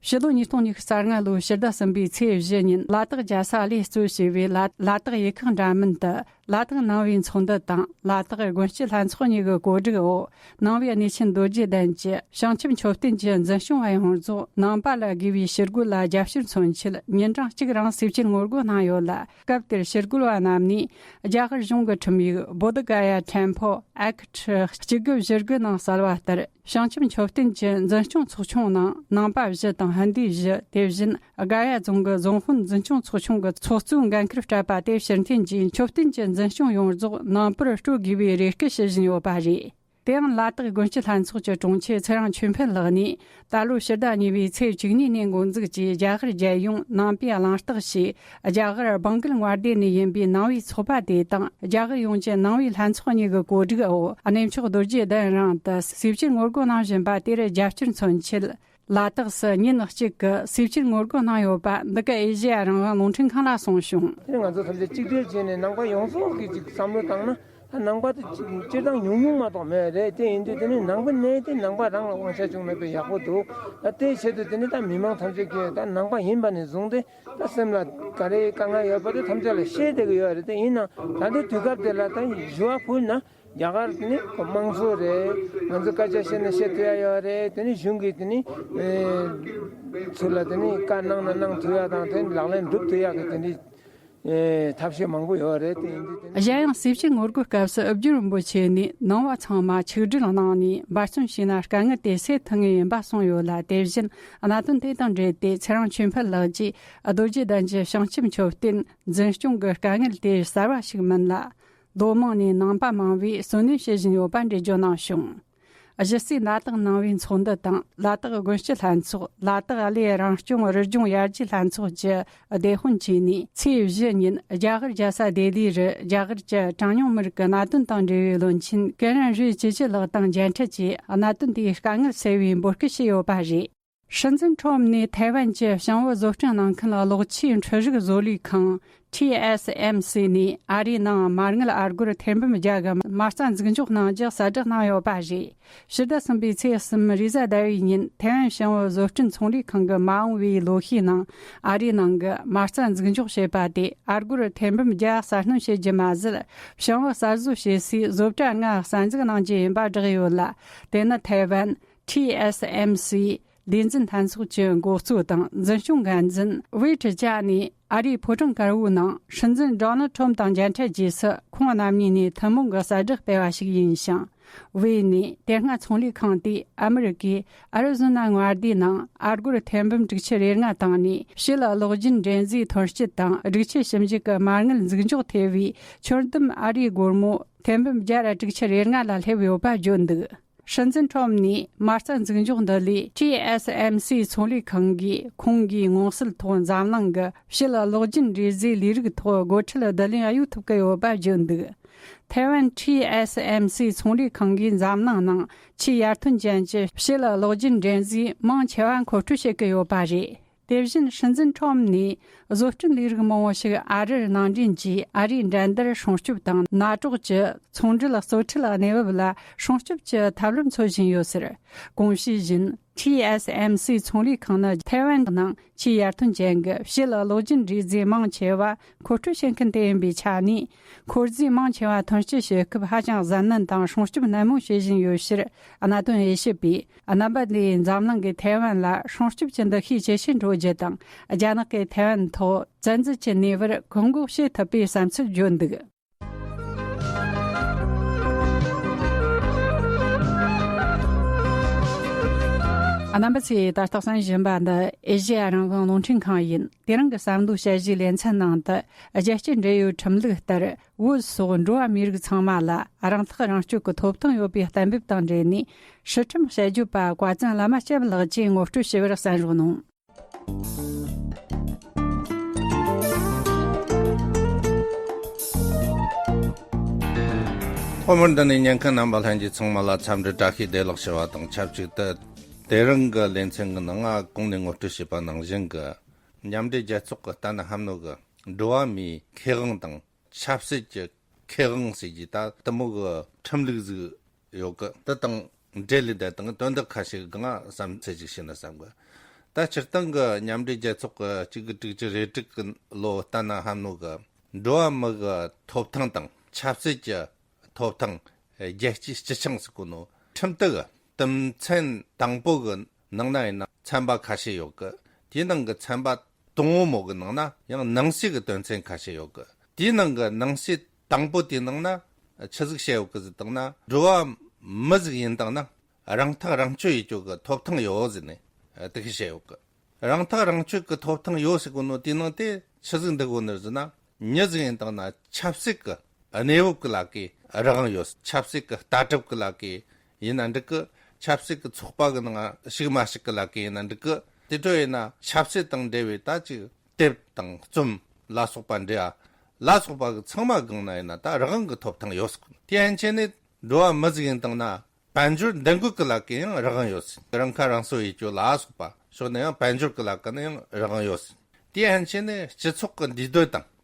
ཕྱི་ལོ་ཉིས་སྟོང་ཉི་ཤུ་རྩ་ལྔ་ལོའི་ཕྱི་ཟླ་གསུམ་པའི་ཚེས་བཞི་ཉིན་ལ་དྭགས་རྒྱལ་ས་གླེ་གཙོས་བྱས་པའི་ལ་ལ་དྭགས་ཡུལ་ཁག་འདྲ་མིན་དུ་ལ་དྭགས་ནང་པའི་ཚོགས་འདུ་དང་ལ་དྭགས་དགོན་སྤྱི་ལྷན་ཚོགས་གཉིས་ཀྱི་གོ་སྒྲིག་འོག་ནང་པའི་གནས་ཆེན་རྡོ་རྗེ་གདན་གྱི་བྱང་ཆུབ་མཆོད་རྟེན་གྱི་འཛིན་སྐྱོང་བ་ཡོངས་རྫོགས་ནང་པ་ལ་དགོས་པའི་ཞུ་སྒོ་ལ་རྒྱབ་སྐྱོར་མཚོན་ཆེད་ཉིན་གྲངས་གཅིག་རིང་ཟས་བཅད་ངོ་རྒོལ་གནང་ཡོད་ལ། སྐབས་དེར་ཞུ་སྒོ་བ་རྣམས་ནས་རྒྱ་གར་གཞུང་གི་ཁྲིམས་ཡིག་Bodh Gaya Temple Act གཅིག་དགུ་བཞི་དགུ་ནང་གསལ་བ་ལྟར། བྱང་ཆུབ་མཆོད་རྟེན་གྱི་འཛིན་སྐྱོང་ཚོགས་ཆུང་ནང་ནང་པ་བཞི་དང་ཧིན་དི་བཞི། དེ་བཞིན་དགའ་ཡ་རྫོང་གི་རྫོང་དཔོན་འཛིན་སྐྱོང་ཚོགས་ཆུང་གི་ཚོགས་གཙོའི་འགན་ཁུར་སྤྲད་པ་དེ་ཕྱིར་འཐེན་གྱིས་མཆོད་རྟེན་གྱི་ འཛིན་སྐྱོང་ཡོངས་རྫོགས་ནང་པར་སྤྲོད་དགོས་པའི་རེ་སྐུལ་ཞུ་བཞིན་ཡོད་པ་རེད། དེའང་ལ་དྭགས་དགོན་སྤྱི་ལྷན་ཚོགས་ཀྱི་དྲུང་ཆེ་ཚེ་རིང་ཆོས་འཕེལ་ལགས་ནས། ད་ལོའི་ཕྱི་ཟླ་གཉིས་པའི་ཚེས་བཅུ་གཉིས་ནས་འགོ་འཛུགས་ཀྱིས་རྒྱ་གར་རྒྱལ་ཡོངས་ནང་པའི་གླེང་སྟེགས་ཞེས། རྒྱ་གར་སྦང་གུལ་མངའ་སྡེ་ནས་ཡིན་པའི་ནང་པའི་ཚོགས་པ་དེ་དང་རྒྱ་གར་ཡོངས་ཀྱི་ནང་པའི་ལྷན་ཚོགས་གཉིས་ཀྱི་གོ་སྒྲིག་འོག་གནས་མཆོག་རྡོ་རྗེ་གདན་རིང་དུ་ཟས་བཅད་ངོ་རྒོལ་གནང་བཞིན་པ་དེར་རྒྱབ་སྐྱོར་མཚོན་ཆེད། ལ་དྭགས་སུ་ཉིན་གཅིག་གི་ཟས་བཅད་ངོ་རྒོལ་གནང་ཡོད་པ་འདི་ག་ཨེ་ཤེ་ཡ་རང་དབང་རླུང་འཕྲིན་ཁང་ལ་གསུངས་བྱུང་། དེ་ནི་ང་ཚོ་ཐམས་ཅད་གཅིག་སྒྲིལ་བྱས་ནས་ནང་པ་ཡོངས་རྫོགས་ཀྱིས་ཅིག་བསམ་བློ་བཏང་ན། ད་ནང་པ་དེ་སྤྱིར་བཏང་ཉུང་ཉུང་མ་གཏོགས་མེད་རེད། དེ་ཡིན་དུས་དེ་ནི་ནང་པའི་གནས་དེ་ནང་པ་རང་ལ་དབང་ཆ་བྱུང་མེད་པའི་ཡག་པོ་འདུག་ད་དེའི་ཆེད་དུ་དེ་ནི་ད་མི་མང་ཐམས་ཅད་ཀྱིས་ད་ནང་པ་ཡིན་པ་ནས་བཟུང་སྟེ་ད་སེམས་ལ་ག་རེ་དཀའ་ངལ་ཡོད་པ་དེ་ཐམས་ཅད་ལ་ཤེས་བསྡད་ཀྱི་ཡོད་རེད། དེ་ཡིན་ནའང་ད་ལྟའི་དུས་སྐབས་དེ་ལ་ད་ཞུ་བ་ཕུལ་ན། རྒྱ་གར་ནི་དམངས་གཙོ་རེད། ང་ཚོ་སྐད་ཆ་བཤད་ན་བཤད་ཐུབ་ཡ་ཡོད་རེད། དེ་ནི་གཞུང་གིས་དེ་ནི་ཨེ་ཚུར་ལ་དེ་ནི་བཀའ་གནང་ན་གནང་ཐུབ་ཡ་དང་། དེ་ནི་ལག་ལེན་སྒྲུབ་ཐུབ་ཡ་གི་དེ་འདྲའི་ཨེ་ཐབས་ཤེས་མང་པོ་ཡོད་རེད། དེ་ཡིན་དུས་དེ་ནི། གཞན་ཡང་ཟས་བཅད་ངོ་རྒོལ་སྐབས་སུ་ཨུ་རྒྱན་རིན་པོ་ཆེ་ནས་ནང་པ་ཚང་མ་ཆིག་སྒྲིལ་གནང་ནས་འབད་བརྩོན་བྱས་ན་དཀའ་ངལ་དེ་སེལ་ཐུབ་ངེས་ཡིན་པ་གསུངས་ཡོད་ལ། དེ་བཞིན་གནད་དོན་དེ་དང་འབྲེལ་ཏེ་ཚེ་རིང་ཆོས་འཕེལ་ལགས་ཀྱིས་རྡོ་རྗེ་གདན་གྱི་བྱང་ཆུབ་མཆོད་རྟེན་འཛིན་སྐྱོང་གི་དཀའ་ངལ་དེ་གསར་བ་ཞིག་མིན་ལ། ལོ་མང་ནས་ནང་པ་མང་བས་བརྩོན་ལེན་བྱེད་བཞིན་ཡོད་པ་འགྲེལ་བརྗོད་གནང་བྱུང་། གཞི་རྩའི་ལ་དྭགས་ནང་པའི་ཚོགས་འདུ་དང་ལ་དྭགས་དགོན་སྤྱི་ལྷན་ཚོགས། ལ་དྭགས་གླེ་རང་སྐྱོང་རི་ལྗོངས་ཡར་རྒྱས་ལྷན་ཚོགས་ཀྱི་སྡེ་དཔོན་བཅས་ནས་ཚེས་བཞི་ཉིན་རྒྱ་གར་རྒྱལ་ས་ལྡི་ལི་རུ་རྒྱ་གར་གྱི་གྲངས་ཉུང་མི་རིགས་ཀྱི་གནད་དོན་དང་འབྲེལ་བའི་བློན་ཆེན་ཀེ་རན་རུའི་ཅི་ཅི་ལགས་དང་མཇལ་འཕྲད་ཀྱིས་གནད་དོན་དེའི་དཀའ་ངལ་སེལ་བའི་འབོད་སྐུལ་ཞུས་ཡོད་པ་རེད། ཧྲིན་ཙིན་ཁྲོམ་ནས་ཐའེ་ཝན་གྱི་ཞང་བོ་བཟོ་སྐྲུན་གནང་མཁན་གློག་ཆས་འཕྲུལ་རིག་བཟོ་ལས་ཁང་ཊི་ཨེས་ཨེམ་སི་ནས་ཨ་རིའི་ནང་མ་དངུལ་ཨ་སྒོར་ཐེར་འབུམ་བརྒྱ་གི་མ་རྩ་འཛུགས་འཇོག་གནང་རྒྱུ་གསལ་བསྒྲགས་གནང་ཡོད་པ་རེད། ཕྱི་ཟླ་གསུམ་པའི་ཚེས་གསུམ་རེས་གཟའ་ཟླ་བའི་ཉིན་ཐའེ་ཝན་ཞང་བོ་བཟོ་སྐྲུན་ཚོང་ལས་ཁང་གི་མ་འོངས་པའི་ལོ་ཤས་ནང་ཨ་རིའི་ནང་གི་མ་རྩ་འཛུགས་འཇོག་བྱེད་པ་དེ་ཨ་སྒོར་ཐེར་འབུམ་བརྒྱ་གསར་སྣོན་བྱེད་རྒྱུ་མ་ཟད། ཞང་བོ་གསར་བཟོ་བྱེད་སའི་བཟོ་གྲྭ་ལྔ་གསར་འཛུགས་གནང་རྒྱུ་ཡིན་པ་བསྒྲགས་ཡོད་ལ། དེ་ནི་ཐའེ་ཝན་ཊི་ཨེས་ཨེམ་སི་ལས་འཛིན་ལྷན་ཚོགས་ཀྱི་འགོ་གཙོ་དང་འཛིན་སྐྱོང་འགན་འཛིན་ཝེ་ཀྲི་ཅཱ་ནས་ཨ་རིའི་ཕོ་བྲང་དཀར་པོའི་ནང་སྲིད་འཛིན་ཌོ་ནལ་ཁྲོམ་དང་མཇལ་འཕྲད་རྗེས་སུ་ཁོང་རྣམ་གཉིས་ནས་ཐུན་མོང་གི་གསལ་བསྒྲགས་སྤེལ་བ་ཞིག་ཡིན་ཞིང་། ཝེ་ནས་དེ་སྔ་ཚོང་ལས་ཁང་དེས་ཨ་མི་རི་ཀའི་ཨ་རི་ཛོ་ན་མངའ་སྡེའི་ནང་ཨ་སྒོར་ཐེར་འབུམ་དྲུག་ཅུ་རེ་ལྔ་བཏང་ནས་ཕྱི་ལ་གློག་རྒྱུན་འདྲེན་རྫས་ཐོན་སྐྱེད་དང་སྒྲིག་ཆས་ཞིབ་འཇུག་གི་མ་དངུལ་འཛུགས་འཇོག་ཐེ་བའི་ཆོད་གཏམ་ཨ་རིའི་སྒོར་མོ་ཐེར་འབུམ་བརྒྱ་ར་དྲུག་ཅུ་རེ་ལྔ་ལ་སླེབས་ཡོད་པ་བརྗོད་འདུག་སྲིད་འཛིན་ཁྲོམ་ནས་མ་རྩ་འཛུགས་འཇོག་འདི་ལས་ཊི་ཨེས་ཨེམ་སི་ཚོང་ལས་ཁང་གིས་ཁོང་གིས་མངོན་གསལ་ཐོག་འཛམ་གླིང་གི་ཕྱི་ལ་གློག་རྒྱུན་འདྲེན་རྫས་ལས་རིགས་ཐོག་སྒོ་ཁྲལ་བསྡུ་ལེན་གཡུག་ཐུབ་ཀྱི་ཡོད་པ་བརྗོད་འདུག་ཐའེ་ཝན་ཊི་ཨེས་ཨེམ་སི་ཚོང་ལས་ཁང་གིས་འཛམ་གླིང་ནང་ཆེས་ཡར་ཐོན་ཅན་གྱི་ཕྱི་ལ་གློག་རྒྱུན་འདྲེན་རྫས་མང་ཆེ་བ་མཁོ་སྤྲོད་བྱེད་ཀྱི་ཡོད་པ་རེད། དེ་བཞིན་སྲིད་འཛིན་ཁྲོམ་ནས་བཟོ་སྐྲུན་ལས་རིགས་མང་པོ་ཞིག་ཨ་རིར་ནང་འདྲེན་གྱིས་ཨ་རིའི་འགྲན་བསྡུར་སྲུང་སྐྱོབ་དང་ནད་རོགས་ཀྱི་ཚོང་འབྲེལ་གཙོ་ཁྲིད་གནས་བབ་ལ་སྲུང་སྐྱོབ་ཀྱི་ཐབས་ལམ་འཚོལ་བཞིན་ཡོད་ཟེར། གོང་ཞུས་བཞིན་ཊི་ཨེས་ཨེམ་སི་ཚོང་ལས་ཁང་ནི་ཐའེ་ཝན་ནང་ཆེས་ཡར་ཐོན་ཅན་གྱི་ཕྱི་ལ་གློག་རྒྱུན་འདྲེན་རྫས་མང་ཆེ་བ་མཁོ་སྤྲོད་བྱེད་མཁན་དེ་ཡིན་པའི་ཆ་ནས། འཁོར་རྫས་མང་ཆེ་བ་ཐོན་སྐྱེད་བྱེད་སྐབས་ཧ་ཅང་གཟབ་ནན་དང་སྲུང་སྐྱོབ་ནན་མོ་བྱེད་བཞིན་ཡོད་ཕྱིར། གནད་དོན་དབྱེ་ཞིབ་པས། རྣམ་པ་འདིས་འཛམ་གླིང་གིས་ཐའེ་ཝན་ལ་སྲུང་སྐྱོབ་ཀྱི་འདུ་ཤེས་ཇེ་ཆེར་འགྲོ་རྒྱུ་དང་། རྒྱ་ནག་གིས་ཐའེ་ཝན་ཐོག་བཙན་འཛུལ་གྱི་ནུས་པར་བཀག་འགོག་བྱེད་ཐུབ་པའི་བསམ་ཚུལ་བརྗོད་འདུག་རྣམ་པ་ཚོས་ད་ལྟ་གསན་བཞིན་པ་འདི་ཨེ་ཤེ་ཡ་རང་དབང་རླུང་འཕྲིན་ཁང་ཡིན། དེ་རིང་གི་བསམ་བློའི་དཔྱད་གཞིའི་ལེ་ཚན་ནང་དུ། རྒྱལ་སྤྱིའི་འབྲེལ་ཡོད་ཁྲིམས་ལུགས་ལྟར། བོད་སོགས་འགྲོ་བ་མིའི་རིགས་ཚང་མ་ལ་རང་ཐག་རང་གཅོད་ཀྱི་ཐོབ་ཐང་ཡོད་པའི་གཏན་འབེབས་དང་འབྲེལ་ནས། སྲིད་ཁྲིམས་དཔྱད་བརྗོད་པ་བཀའ་བཙུན་བླ་མ་སྐྱབས་ལགས་ཀྱིས་ངོ་སྤྲོད་ཞུ་བར་གསན་རོགས་གནང་། ཐོག་མར་འདི་ནས་ཉན་མཁན་རྣམ་པ་ལྷན་རྒྱས་ཚང་མ་ལ་འཚམས་འདྲི་བཀྲ་ཤིས་བདེ་ལེགས་ཞུ་བ་དང་ཆབས་ཅིག་ཏུ། དེ་རིང་གི་ལེ་ཚན་གྱི་ནང་ང་གོང་ནས་ངོ་སྤྲོད་བྱས་པ་ནང་བཞིན་གྱི་མཉམ་འབྲེལ་རྒྱལ་ཚོགས་ཀྱི་ལྟ་ན་ཧམ་ནོ་གི་འགྲོ་བ་མིའི་ཁེ་དབང་དང་། ཆབ་སྲིད་ཀྱི་ཁེ་དབང་ཟེར་གྱི་ད་དེ་མོ་གི་ཁྲིམས་ལུགས་ཟིག་ཡོད་གི། དེ་དང་འབྲེལ་ལས་བསྡད་དང་དོན་དག་ཁ་ཤས་གང་བསམ་ཚུལ་ཅིག་བཤད་ན་བསམ་གི། ད་སྤྱིར་བཏང་གི་མཉམ་འབྲེལ་རྒྱལ་ཚོགས་ཀྱི་གཅིག་དགུ་དྲུག་ཅུ་རེ་དྲུག་གི་ལོ་ལྟ་ན་ཧམ་ནོ་གི་འགྲོ་བ་མི་གི་ཐོབ་ཐང་དང་ཆབ་སྲིད་ཀྱི་ཐོབ་ཐང་། རྒྱལ་སྤྱིའི་སྤྱི་ཆིངས་ཟེར་གོ་ནོ་ཁྲིམས་དེ་གི་དུམ་ཚན་དང་པོ་གི་ནང་ན་ཡིན་ན་ཚན་པ་ཁ་ཤས་ཡོད་གི། དེའི་ནང་གི་ཚན་པ་དང་པོ་མོ་གི་ནང་ན་ཡང་ནང་གསེས་ཀྱི་དོན་ཚན་ཁ་ཤས་ཡོད་གི། དེའི་ནང་གི་ནང་གསེས་དང་པོ་དེའི་ནང་ན་ཆི་ཟིག་བཤད་ཡོད་གི་ཟེར་བཏང་ན། འགྲོ་བ་མི་ཟིག་ཡིན་བཏང་ན་རང་ཐག་རང་གཅོད་ཡེད་རྒྱུ་གི་ཐོབ་ཐང་ཡོད་ཟེར་ནས་དེ་གི་བཤད་ཡོད་གི། རང་ཐག་རང་གཅོད་ཀྱི་ཐོབ་ཐང་ཡོད་ཟེར་གོ་ནོ་དེའི་ནང་དེ་ཆི་ཟིག་འདུ་གོ་ནི་ཟེར་ན། མྱི་ཟིག་ཡིན་བཏང་ན་ཆབ་སྲིད་ཀྱི་ གནས་བབ་ཀྱི་ལ་ཀའི་རང་དབང་ཡོད། ཆབ་སྲིད་ཀྱི་ལྟ་གྲུབ་ཀྱི་ལ་ཀའི་ཡིན་ན་འགྲིག་གི། ཆབ་སྲིད་ཀྱི་ཚོགས་པ་གི་ནང་ཞུགས་མ་ཞུགས་ཀྱི་ལ་ཀའི་ཡིན་ན་འགྲིག་གི། དེ་འཕྲོ་ཡིན་ན་ཆབ་སྲིད་དང་འབྲེལ་བའི་ད་ཅིག་དེབ་དང་རྩོམ་ལ་སོགས་པ་འབྲི་ཡ་ལ་སོགས་པ་གི་ཚང་མ་སྒང་ན་ཡིན་ན་ད་རང་དབང་གི་ཐོབ་ཐང་ཡོད་ཟེར། དེ་ཡན་ཆད་ནས་འགྲོ་བ་མི་ཟིག་ཡིན་བཏང་ན། དཔལ་འབྱོར་འདེད་འགོད་ཀྱི་ལ་ཀ་ཡང་རང་དབང་ཡོད་ཟེར། རང་ཁ་རང་གསོ་ཡེད་རྒྱུ་ལ་སོགས་པ་ཕྱོགས་ནས་ཡང་དཔལ་འབྱོར་གྱི་ལ་ཀ་ནས་ཡང་རང་དབང་ཡོད་ཟེར། དེ་ཡན་ཆད་ནས་སྤྱི་ཚོགས་ཀྱི་འདུས་སྡོད་དང་།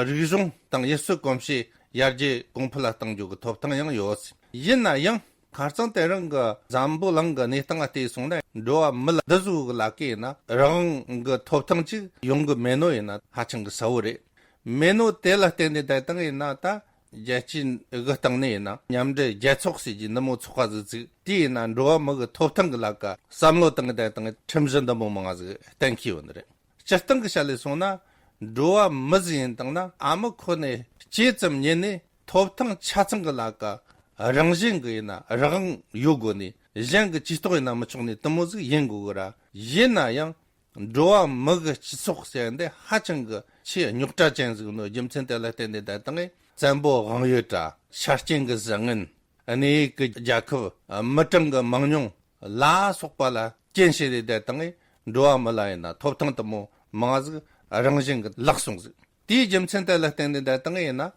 རིག་གཞུང་དང་ཡུལ་སྲོལ་གོམས་གཤིས་ཡར་རྒྱས་གོང་འཕེལ་ལ་གཏང་རྒྱུ་གི་ཐོབ་ཐང་ཡང་ཡོད་ཟེར། ཡིན་ན་ཡང་ཁ་རྩང་དེ་རིང་གི་འཛམ་བུ་གླིང་གི་གནས་སྟངས་ལ་བལྟས་སོང་ན། འགྲོ་བ་མི་ལ་འདི་བཟོ་གི་ལ་ཀ་ཡིན་ན་རང་དབང་གི་ཐོབ་ཐང་ཅིག་ཡོང་གི་མེད་ནོ་ཡིན་ན་ཧ་ཅང་གི་གསལ་བོ་རེད། མེད་ནོ་དེ་ལ་བརྟེན་ནས་བསྡད་བཏང་ཡིན་ན་ད། རྒྱལ་སྤྱིའི་གི་སྟེང་ནས་ཡིན་ན་མཉམ་འབྲེལ་རྒྱལ་ཚོགས་ཟེར་གྱི་འདི་མོ་ཚོགས་པ་ཟིག་བཙུགས། དེ་ཡིན་ན་འགྲོ་བ་མི་གི་ཐོབ་ཐང་གི་ལ་ཀ་བསམ་བློ་བཏང་གི་བསྡད་བཏང་གི་ཁྲིམས་གཞི་འདི་མོ་མང་ང་ཟིག་གཏན་འཁེལ་ཡོད་ནི་རེད། སྤྱིར་བཏང་གི་བཤད་ལས་སོང་ན། འགྲོ་བ་མི་ཟིག་ཡིན་བཏང་ན་ཨ་མ་ཁོ་ནས་སྐྱེས་ཙམ་ཉིད་ནས་ཐོབ་ཐང་ཆ་ཚང་གི་ལ་ཀ་རང་བཞིན་གི་ཡིན་ན་རང་དབང་ཡོད་དགོས་ནི། གཞན་གི་ཇུས་གཏོགས་ཡིན་ན་མི་ཆོག་ནི་དེ་མོ་ཟིག་ཡིན་དགོས་གི་ར། ཡིན་ན་ཡང་། འགྲོ་བ་མི་གི་སྤྱི་ཚོགས་ཟེར་འདི་ཧ་ཅང་གི་ཆེས་རྙོག་དྲ་ཅན་ཟིག་ནོ་རྒྱུ་མཚན་དེ་ལ་བརྟེན་ནས་ད་དང་བཙན་པོ་དབང་ཡོད་དྲ། ཆ་རྐྱེན་གི་བཟང་ངན། གནས་ཡུལ་གི་རྒྱལ་ཁབ། མི་གྲངས་གི་མང་ཉུང་ལ་སོགས་པ་ལ་རྐྱེན་བྱས་ཏེ་ད་དང་འགྲོ་བ་མི་ལ་ཡིན་ན་ཐོབ་ཐང་དེ་མོ་མང་ཟིག་རང་བཞིན་གི་ལག་སོང་ཟིག་དེའི་རྒྱུ་མཚན་དེ་ལ་བརྟེན་ནས་ད་དང་ཡིན་ན།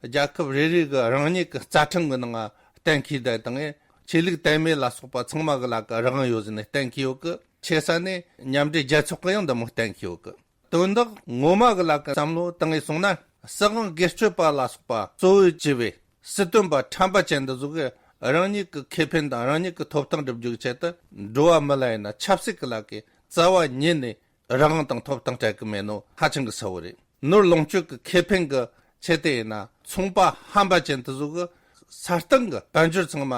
རྒྱལ་ཁབ་རེ་རེ་གི་རང་ཉིད་ཀྱི་རྩ་ཁྲིམས་ཀྱི་ནང་ང་གཏན་འཁེལ་བསྡད་དང་། ཆོས་ལུགས་དད་མོས་ལ་སོགས་པ་ཚང་མ་གི་ལ་ཀ་རང་དབང་ཡོད་ཟེར་ནས་གཏན་འཁེལ་ཡོད་གི། ཆེ་ས་ནས་མཉམ་འབྲེལ་རྒྱལ་ཚོགས་ཀྱི་ཡང་འདི་མོ་གཏན་འཁེལ་ཡོད་གི། དོན་དག་ངོ་མ་གི་ལ་ཀ་བསམ་བློ་བཏང་ངེས་སོང་ན། སྲིད་དབང་སྒེར་གཅོད་པ་ལ་སོགས་པ་གཙོ་བོ་བྱས་པའི་སྲིད་དོན་པ་ཁྲམ་པ་ཅན་འདི་ཚོ་གི་རང་ཉིད་ཀྱི་ཁེ་ཕན་དང་རང་ཉིད་ཀྱི་ཐོབ་ཐང་སྒྲུབ་རྒྱུའི་ཆེད་དུ། འགྲོ་བ་མི་ལ་ཡིན་ན་ཆབ་སྲིད་ཀྱི་ལ་ཀའི་རྩ་བ་ཉིད་ནས་རང་དབང་དང་ཐོབ་ཐང་སྤྲད་གི་མེད་ནོ་ཧ་ཅང་གི་གསལ་བོ་རེད། ནོར་ལོངས་སྤྱོད་ཀྱི་ཁེ་ཕན་གྱི་ཆེད་དུ་ཡིན་ན་ཚོང་པ་ཧམ་པ་ཅན་དེ་ཚོ་གི་ས་སྟེང་གི་དཔལ་འབྱོར་ཚང་མ་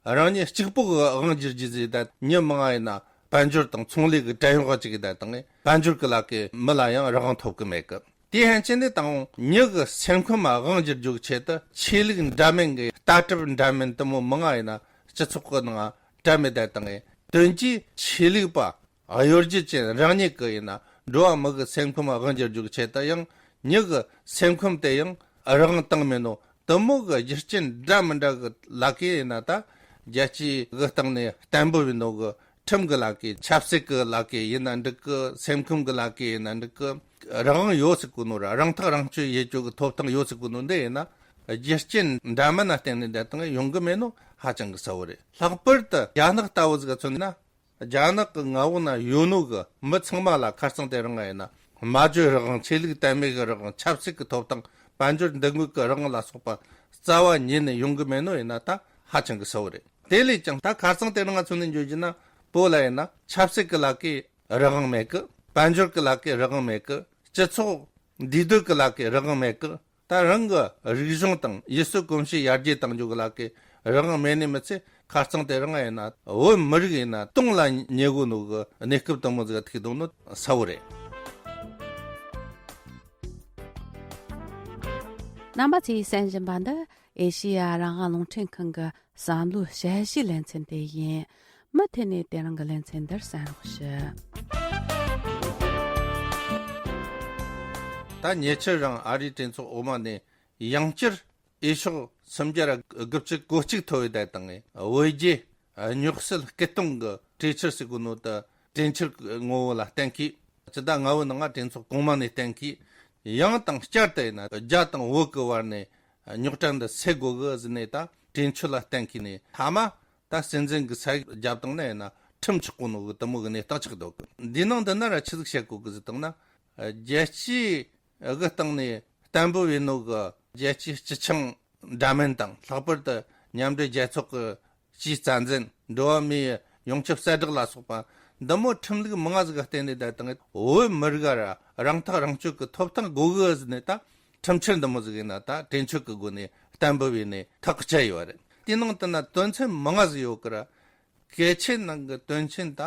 རང་ཉིད་གཅིག་པོ་གི་དབང་བསྒྱུར་རྒྱུ་ཟེར། ད་མྱི་མང་ང་ཡིན་ན་དཔལ་འབྱོར་དང་ཚོང་ལས་ཀྱི་བྲན་གཡོག་ཅིག་གི་ད་དང་དཔལ་འབྱོར་གྱི་ལ་ཀའི་མི་ལ་ཡང་རང་དབང་ཐོབ་གི་མེད་གི། དེ་ཧན་ཆེན་ནི་དང་མྱི་གི་སེམས་ཁམས་དབང་བསྒྱུར་རྒྱུ་ཆེད་དུ་ཆོས་ལུགས་འདྲ་མིན་གྱི་ལྟ་གྲུབ་འདྲ་མིན་དེ་མོ་མང་ང་ཡིན་ན་སྤྱི་ཚོགས་ཀྱི་ནང་བཀྲམ་མེད་ད་དང་དོན་གྱིས་ཆོས་ལུགས་པ། གཡོ་སྒྱུ་ཅན་རང་ཉིད་ཀྱི་ཡིན་ན་འགྲོ་བ་མི་གི་སེམས་ཁམས་དབང་བསྒྱུར་རྒྱུ་ཆེད་དུ་ཡང་མྱི་གི་སེམས་ཁམས་དེ་ཡང་རང་བཏང་མེད་ནོ། དེ་མོ་གི་རྒྱུ་རྐྱེན་འདྲ་མི་འདྲ་གི་ལ་ཀའི་ཡིན་ན་ད་རྒྱལ་སྤྱི་གི་སྟེང་ནས་བརྟན་པོ་ཡིན་ནོ་གི་ཁྲིམས་གི་ལ་ཀའི་ཆབ་སྲིད་གི་ལ་ཀའི་ཡིན་ན་འགྲིག་གི། སེམས་ཁམས་གི་ལ་ཀའི་ཡིན་ན་འགྲིག་གི། རང་དབང་ཡོད་ཟེར་གོ་ནོ་ར་རང་ཐག་རང་གཅོད་ཡེད་རྒྱུ་གི་ཐོབ་ཐང་ཡོད་ཟེར་གོ་ནོ་འདི་ཡིན་ན་རྒྱུ་རྐྱེན་འདྲ་མིན་ན་བརྟེན་ནས་འདི་དང་ཡོང་གི་མེད་ནོ་ཧ་ཅང་གི་གསལ་བོ་རེད། ལྷག་པར་དུ་རྒྱ་ནག་ལྟ་བུ་ཟིག་ག་མཚོན་ན། རྒྱ་ནག་གི་མངའ་འོག་ན་ཡོད་ནོ་གི་མི་ཚང་མ་ལ་ཁ་རྩང་དེ་རིང་ང་ཡིན་ན་སྨྲ་བརྗོད་རང་དབང་། ཆོས་ལུགས་དད་མོས་ཀྱི་རང་དབང་། ཆབ་སྲིད་ཀྱི་ཐོབ་ཐང་། དཔལ་འབྱོར་འདེད་འགོད་ཀྱི་རང་དབང་ལ་སོགས་པ་རྩ་བ་ཉིད་ནས་ཡོང་གི་མེད་ནོ་ཡིན་ན་ད་ཧ་ཅང་གི་གསལ་བོ་རེད། དེ་ལས་ཀྱང་ད་ཁ་རྩང་དེ་རིང་ང་མཚོན་ནས་འཇོག་རྒྱུ་ན་བོད་ལ་ཡིན་ན་ཆབ་སྲིད་ཀྱི་ལ་ཀའི་རང་དབང་མེད་གི། དཔལ་འབྱོར་གྱི་ལ་ཀའི་རང་དབང་མེད་གི། སྤྱི་ཚོགས་འདུས་སྡོད་ཀྱི་ལ་ཀའི་རང་དབང་མེད་གི། ད་རང་གི་རིག་གཞུང་དང་ཡུལ་སྲོལ་གོམས་གཤིས་ཡར་རྒྱས་གཏང་རྒྱུ་གི་ལ་ཀའི་རང་དབང་མེད་ནི་མི་ཚད་ཁ་རྩང་དེ་རིང་ཡིན་ན་བོད་མི་རིགས་ཡིན་ན་སྟོང་ལ་ཉེ་གོ་ནོ་གི་གནས་སྐབས་དེ་མོ་ཟིག་ཐུག་འདུག་ནོ་གསལ་བོ་རེད། རྣམ་པ་ཚོས་གསན་བཞིན་པ་འདི་ཨེ་ཤེ་ཡ་རང་དབང་རླུང་འཕྲིན་ཁང་གི་བསམ་བློའི་དཔྱད་གཞིའི་ལེ་ཚན་དེ་ཡིན། མུ་མཐུད་ནས་དེ་རིང་གི་ལེ་ཚན་འདིར་གསན་རོགས་ཞུ། ད་ཉེ་ཆར་རང་ཨ་རིའི་གྲོས་ཚོགས་འོག་མ་ནས་ཡང་བསྐྱར་འོས་ཤོག་སུམ་བརྒྱ་དགུ་བཅུ་གོ་གཅིག་ཐོབ་ཡོད་དེ་དང་བོད་རྒྱའི་རྙོག་སེལ་སྐུལ་གཏོང་གི་གྲོས་ཆོད་ཟེར་གོ་ནོ་དེ་གྲོས་ཆོད་ངོ་བོ་ལ་གཏན་འཁེལ། སྤྱི་ཟླ་ལྔ་བོའི་ནང་ང་གྲོས་ཚོགས་གོང་མ་ནས་གཏན་འཁེལ། ཡང་དང་བསྐྱར་དུ་ཡིན་ན་རྒྱ་དང་བོད་ཀྱི་བར་ནས་རྙོག་དྲ་འདི་སེལ་དགོས་གི་ཟེར་ནས་ད་གྲོས་ཆོད་ལ་གཏན་འཁེལ་ནས་མཐའ་མ། ད་སྲིད་འཛིན་གྱི་ས་ཡིག་བརྒྱབ་བཏང་ན་ཡིན་ན་ཁྲིམས་ཆགས་གོ་ནོ་གི་དེ་མོ་གི་གནས་སྟངས་ཆགས་འདུག་གི། འདི་ནང་འདི་ན་ར་ཆི་ཟིག་བཤད་གོ་གི་ཟེར་བཏང་ན། རྒྱལ་སྤྱིའི་གི་སྟེང་ནས་བརྟན་པོ་ཡིན་ནོ་གི་རྒྱལ་སྤྱིའི་སྤྱི་ཆིངས་འདྲ་མིན་དང་ལྷག་པར་དུ་མཉམ་འབྲེལ་རྒྱལ་ཚོགས་ཀྱི་སྤྱིའི་རྩ་འཛིན། འགྲོ་བ་མིའི་ཡོངས་ཁྱབ་གསལ་བསྒྲགས་ལ་སོགས་པ་འདི་མོ་ཁྲིམས་ལུགས་མང་ང་ཟིག་ག་བརྟེན་ནས་ད་དང་བོད་མི་རིགས་ར་རང་ཐག་རང་གཅོད་ཀྱི་ཐོབ་ཐང་དགོས་གི་ཟེར་ནས་ད། ཁྲིམས་འཆར་འདི་མོ་ཟིག་ཡིན་ན་ད་གྲོས་ཆོད་ཀྱི་སྒོ་ནས་གཏན་འབེབས་ཡིན་ནས་ཐག་བཅད་ཡོད་རེད། དེའི་ནང་དུ་ན་དོན་ཚན་མང་ང་ཟིག་ཡོད་ཀི་ར། གལ་ཆེན་ནང་གི་དོན་ཆེན་ད་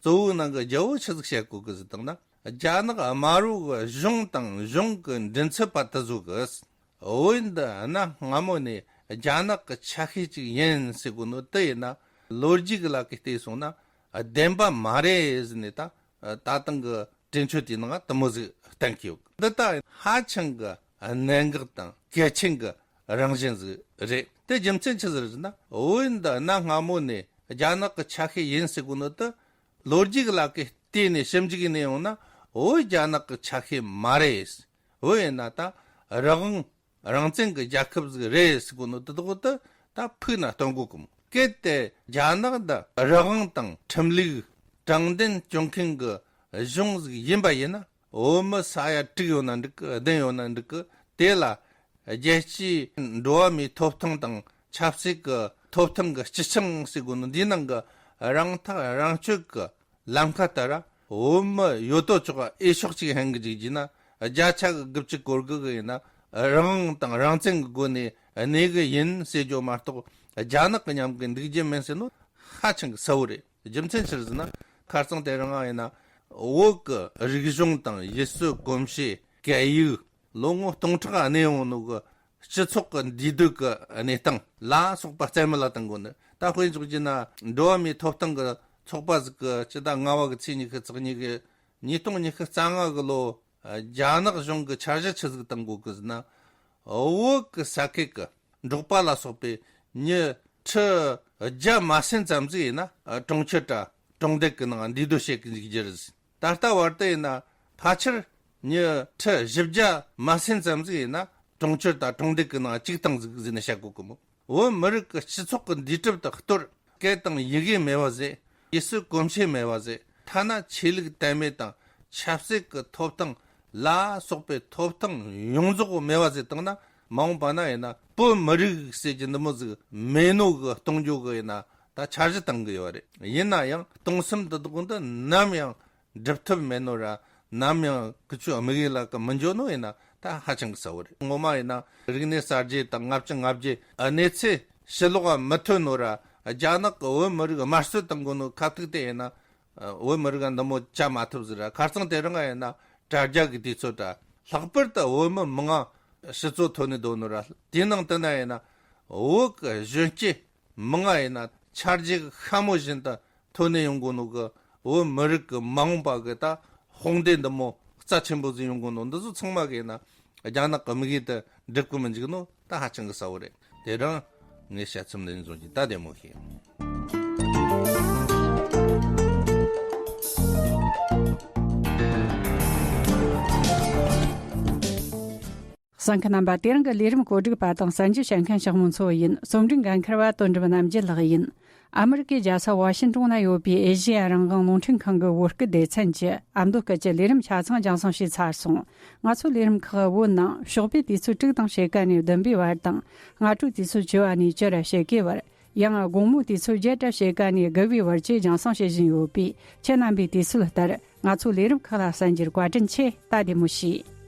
གཙོ་བོའི་ནང་གི་རྒྱལ་བོ་ཆི་ཟིག་བཤད་གོ་གི་ཟིག་དང་ན། རྒྱ་ནག་དམར་བོ་གི་གཞུང་དང་གཞུང་གི་མགྲིན་ཚབ་པ་དེ་ཚོ་གིས་བོད་འདི་གནའ་སྔ་མོ་ནས་རྒྱ་ནག་གི་ཆ་ཤས་ཅིག་ཡིན་ཟེར་གོ་ནོ་དེ་ཡིན་ན་ལོ་རྒྱུས་ཀྱི་ལ་ཀའི་བལྟས་སོང་ན་བདེན་པ་མ་རེད་ཟེར་ནས་ད་ད་ཐེངས་གི་གྲོས་ཆོད་དེའི་ནང་དེ་མོ་ཟིག་གཏན་འཁེལ་ཡོད། འདི་ལྟ་ཧ་ཅང་གི་གནད་འགག་དང་གལ་ཆེན་གི་ རང་བཞིན་ཟིག་རེད། དེ་རྒྱུ་མཚན་ཆི་ཟིག་རེད་ཟེར་ན། བོད་ཡིན་ད་གནའ་སྔ་མོ་ནས་རྒྱ་ནག་གི་ཆ་ཤས་ཡིན་ཟེར་གོ་ནོ་དེ། ལོ་རྒྱུས་ཀྱི་ལག་གི་ལྟས་ནས་ཞིབ་འཇུག་ནས་ཡོང་ན། བོད་རྒྱ་ནག་གི་ཆ་ཤས་མ་རེད། བོད་ཡིན་ན་ད་རང་དབང་རང་བཙན་གྱི་རྒྱལ་ཁབ་ཟིག་རེད་ཟེར་གོ་ནོ་དེ་དག་དེ་ད་ཕུགས་ན་སྟོན་གོ་གི་མོ། གལ་ཏེ་རྒྱ་ནག་འདི་རང་དབང་དང་ཁྲིམས་ལུགས་དྲང་བདེན་སྐྱོང་མཁན་གྱི་གཞུང་ཟིག་ཡིན་པ་ཡིན་ན། བོད་མི་ས་ཡ་དྲུག་ཡོད་ན་འགྲིག་གི། བདུན་ཡོད་ན་འགྲིག་གི། དེ་ལ་རྒྱལ་སྤྱིའི་འགྲོ་བ་མིའི་ཐོབ་ཐང་དང་ཆབ་སྲིད་ཀྱི་ཐོབ་ཐང་གི་སྤྱི་ཆིངས་ཟེར་གོ་ནོ་འདིའི་ནང་གི་རང་ཐག་རང་གཅོད་ཀྱི་ལམ་ཁ་ལྟར་བོད་མི་ཡོད་དོ་ཅོག་འོས་ཤོག་ཅིག་ཧན་གི་ཅིག་བགྱིས་ན། བརྒྱ་ཆ་གི་དགུ་བཅུ་གོ་དགུ་གི་ཡིན་ན་རང་དབང་དང་རང་བཙན་གྱི་སྒོ་ནས་གནས་གི་ཡིན་ཟེར་རྒྱུ་མ་གཏོགས། རྒྱ་ནག་གི་མཉམ་གི་འདུག་རྒྱུ་མིན་ཟེར་ནོ་ཧ་ཅང་གི་གསལ་བོ་རེད། རྒྱུ་མཚན་ཆི་རེད་ཟེར་ན། ཁ་རྩང་དེ་རིང་ཡིན་ན་བོད་གི་རིག་གཞུང་དང་ཡུལ་སྲོལ་གོམས་གཤིས་སྐད་ཡིག་ལོ་ངོ་སྟོང་ཕྲག་གནས་ཡོང་ནོ་གི་སྤྱི་ཚོགས་ཀྱི་འདུས་སྡོད་ཀྱི་གནས་སྟངས་ལ་སོགས་པ་རྩ་མེད་ལ་བཏང་དགོས་ནི། ད་དཔེ་འཇོག་རྒྱུ་ན། འགྲོ་བ་མིའི་ཐོབ་ཐང་གི་ཚོགས་པ་ཟིག་གི་སྤྱི་ཟླ་ལྔ་བ་གི་ཚེས་ཉི་ཤུ་རྩ་གཉིས་གི་ཉིས་སྟོང་ཉི་ཤུ་རྩ་ལྔ་གི་ལོ། རྒྱ་ནག་གཞུང་གི་འཆར་གཞི་ཆི་ཟིག་བཏང་དགོས་གི་ཟེར་ན། བོད་གི་ས་ཁུལ་གི་འབྲོག་པ་ལ་སོགས་པའི་མྱི་ཁྲི་བརྒྱ་མ་ཟིན་ཙམ་ཟིག་ཡིན་ན་གྲོང་ཁྱེར་དང་གྲོང་རྡལ་གི་ནང་འདུས་སྡོད་བྱེད་གི་འཇུག་རྒྱུ་རེད། ད་ལྟ་བར་དུ་ཡིན་ན་ཕལ་ཆེར་མྱི་ཁྲི་བཞི་བརྒྱ་མ་ཟིན་ཙམ་ཟིག་ཡིན་ན་གྲོང་ཁྱེར་དང་གྲོང་རྡལ་གི་ནང་བཅུག་བཏང་ཟིག་ཟེར་ནས་བཤད་གོ་གི་མོ། བོད་མི་རིགས་ཀྱི་སྤྱི་ཚོགས་ཀྱི་འདུས་གྲུབ་དང་གཏོར། སྐད་དང་ཡི་གེ་མེད་པ་ཟེར། ཡུལ་སྲོལ་གོམས་གཤིས་མེད་པ་ཟེར། ཐ་ན་ཆོས་ལུགས་དད་མོས་དང་ཆབ་སྲིད་ཀྱི་ཐོབ་ཐང་ལ་སོགས་པའི་ཐོབ་ཐང་ཡོངས་རྫོགས་མེད་པ་ཟེར་བཏང་ན། མ་འོངས་པ་ན་ཡིན་ན་བོད་མི་རིགས་ཟེར་གྱི་འདི་མོ་ཟིག་མེད་ནོ་གི་གཏོང་རྒྱུ་གི་ཡིན་ན་ད་འཆར་གཞི་བཏང་གི་ཡོད་རེད། ཡིན་ན་ཡང་གཏོང་སེམས་འདི་དག་འདི་ནམ་ཡང་འགྲུབ་ཐབས་མེད་ནོ་ར། ནམ་ཡང་ཀི་ཆུ་དམིགས་ཡུལ་ལ་ཀི་མི་འཇོག་ནོ་ཡིན་ན་ད་ཧ་ཅང་གི་གསལ་བོ་རེད། ངོ་མ་ཡིན་ན་རིག་གནས་གསར་བརྗེ་དང་ལྔ་བཅུ་ང་བརྒྱད་གནས་ཚུལ་ཕྱི་ལོགས་མི་ཐོན་ནོ་ར། རྒྱ་ནག་གི་བོད་མི་རིགས་དམར་གསོད་བཏང་དགོས་ནོ་ཁ་ཐུག་དེ་ཡིན་ན་བོད་མི་རིགས་འདི་མོ་བཅའ་མ་ཐུབ་ཟེར་ར། ཁ་རྩང་དེ་རིང་ཡིན་ན་དྲ་རྒྱ་གི་དུས་ཚོད་ར། ལྷག་པར་དུ་བོད་མི་མང་ང་ཕྱི་ཚོ་ཐོན་ནས་སྡོད་ནོ་ར། དེའི་ནང་དུ་ན་ཡིན་ན་བོད་གི་གཞོན་སྐྱེས་མང་ང་ཡིན་ན་ཆ་རྒྱུས་ཤ་མོ་བཞིན་དུ་ཐོན་ནས་ཡོང་དགོས་ནོ་གི། བོད་མི་རིགས་གི་མ་འོངས་པ་གི་ད་དཔུང་སྡེ་འདི་མོ་རྩ་ཆེན་པོ་ཟིག་ཡོང་དགོས་ནོ་འདི་ཚོ་ཚང་མ་གི་ཡིན་ན་རྒྱ་ནག་གི་དམིགས་ཡུལ་དེ་འགྲུབ་གི་མི་འཇུག་ནོ་ད་ཧ་ཅང་གི་གསལ་བོ་རེད། དེ་རིང་ངས་བཤད་མཚམས་འདི་ནས་བཟུང་གི་ད་བདེ་མོ་བྱོས། གསན་མཁན་རྣམ་པ། དེ་རིང་གི་ལས་རིམ་གོ་སྒྲིག་པ་དང་གསན་རྒྱུ་བྱེད་མཁན་ཞག་མོ་མཚོ་ཡིན། རྩོམ་སྒྲིག་འགན་འཁུར་བ་དོན་གྲུབ་རྣམ་རྒྱལ་ལགས་ཡིན། ཨ་མི་རི་ཀའི་རྒྱལ་ས་ཝ་ཤིན་ཏོན་ན་ཡོད་པའི་ཨེ་ཤེ་ཡ་རང་དབང་རླུང་འཕྲིན་ཁང་གི་བོད་སྐད་སྡེ་ཚན་གྱི་ཨ་མདོ་སྐད་ཀྱི་ལས་རིམ་ཆ་ཚང་རྒྱང་སྲིང་བྱས་ཚར་སོང་། ང་ཚོའི་ལས་རིམ་ཁག་བོད་ནང་ཞོགས་པའི་དུས་ཚོད་དྲུག་དང་ཕྱེད་ཀ་ནས་བདུན་པའི་བར་དང་། སྔ་དྲོའི་དུས་ཚོད་བཅུ་བ་ནས་བཅུ་ར་ཕྱེད་ཀའི་བར། ཡང་དགོང་མོའི་དུས་ཚོད་བརྒྱད་ར་ཕྱེད་ཀ་ནས་དགུ་པའི་བར་བཅས་རྒྱང་སྲིང་བྱེད་བཞིན་ཡོད་པས། ཁྱེད་རྣམ་པས་དུས་ཚོད་ལྟར་ང་ཚོའི་ལས་རིམ་ཁག་ལ་གསན་རྒྱུར་བཀའ་དྲིན་ཆེ། ད་བདེ་མོ་བྱོས།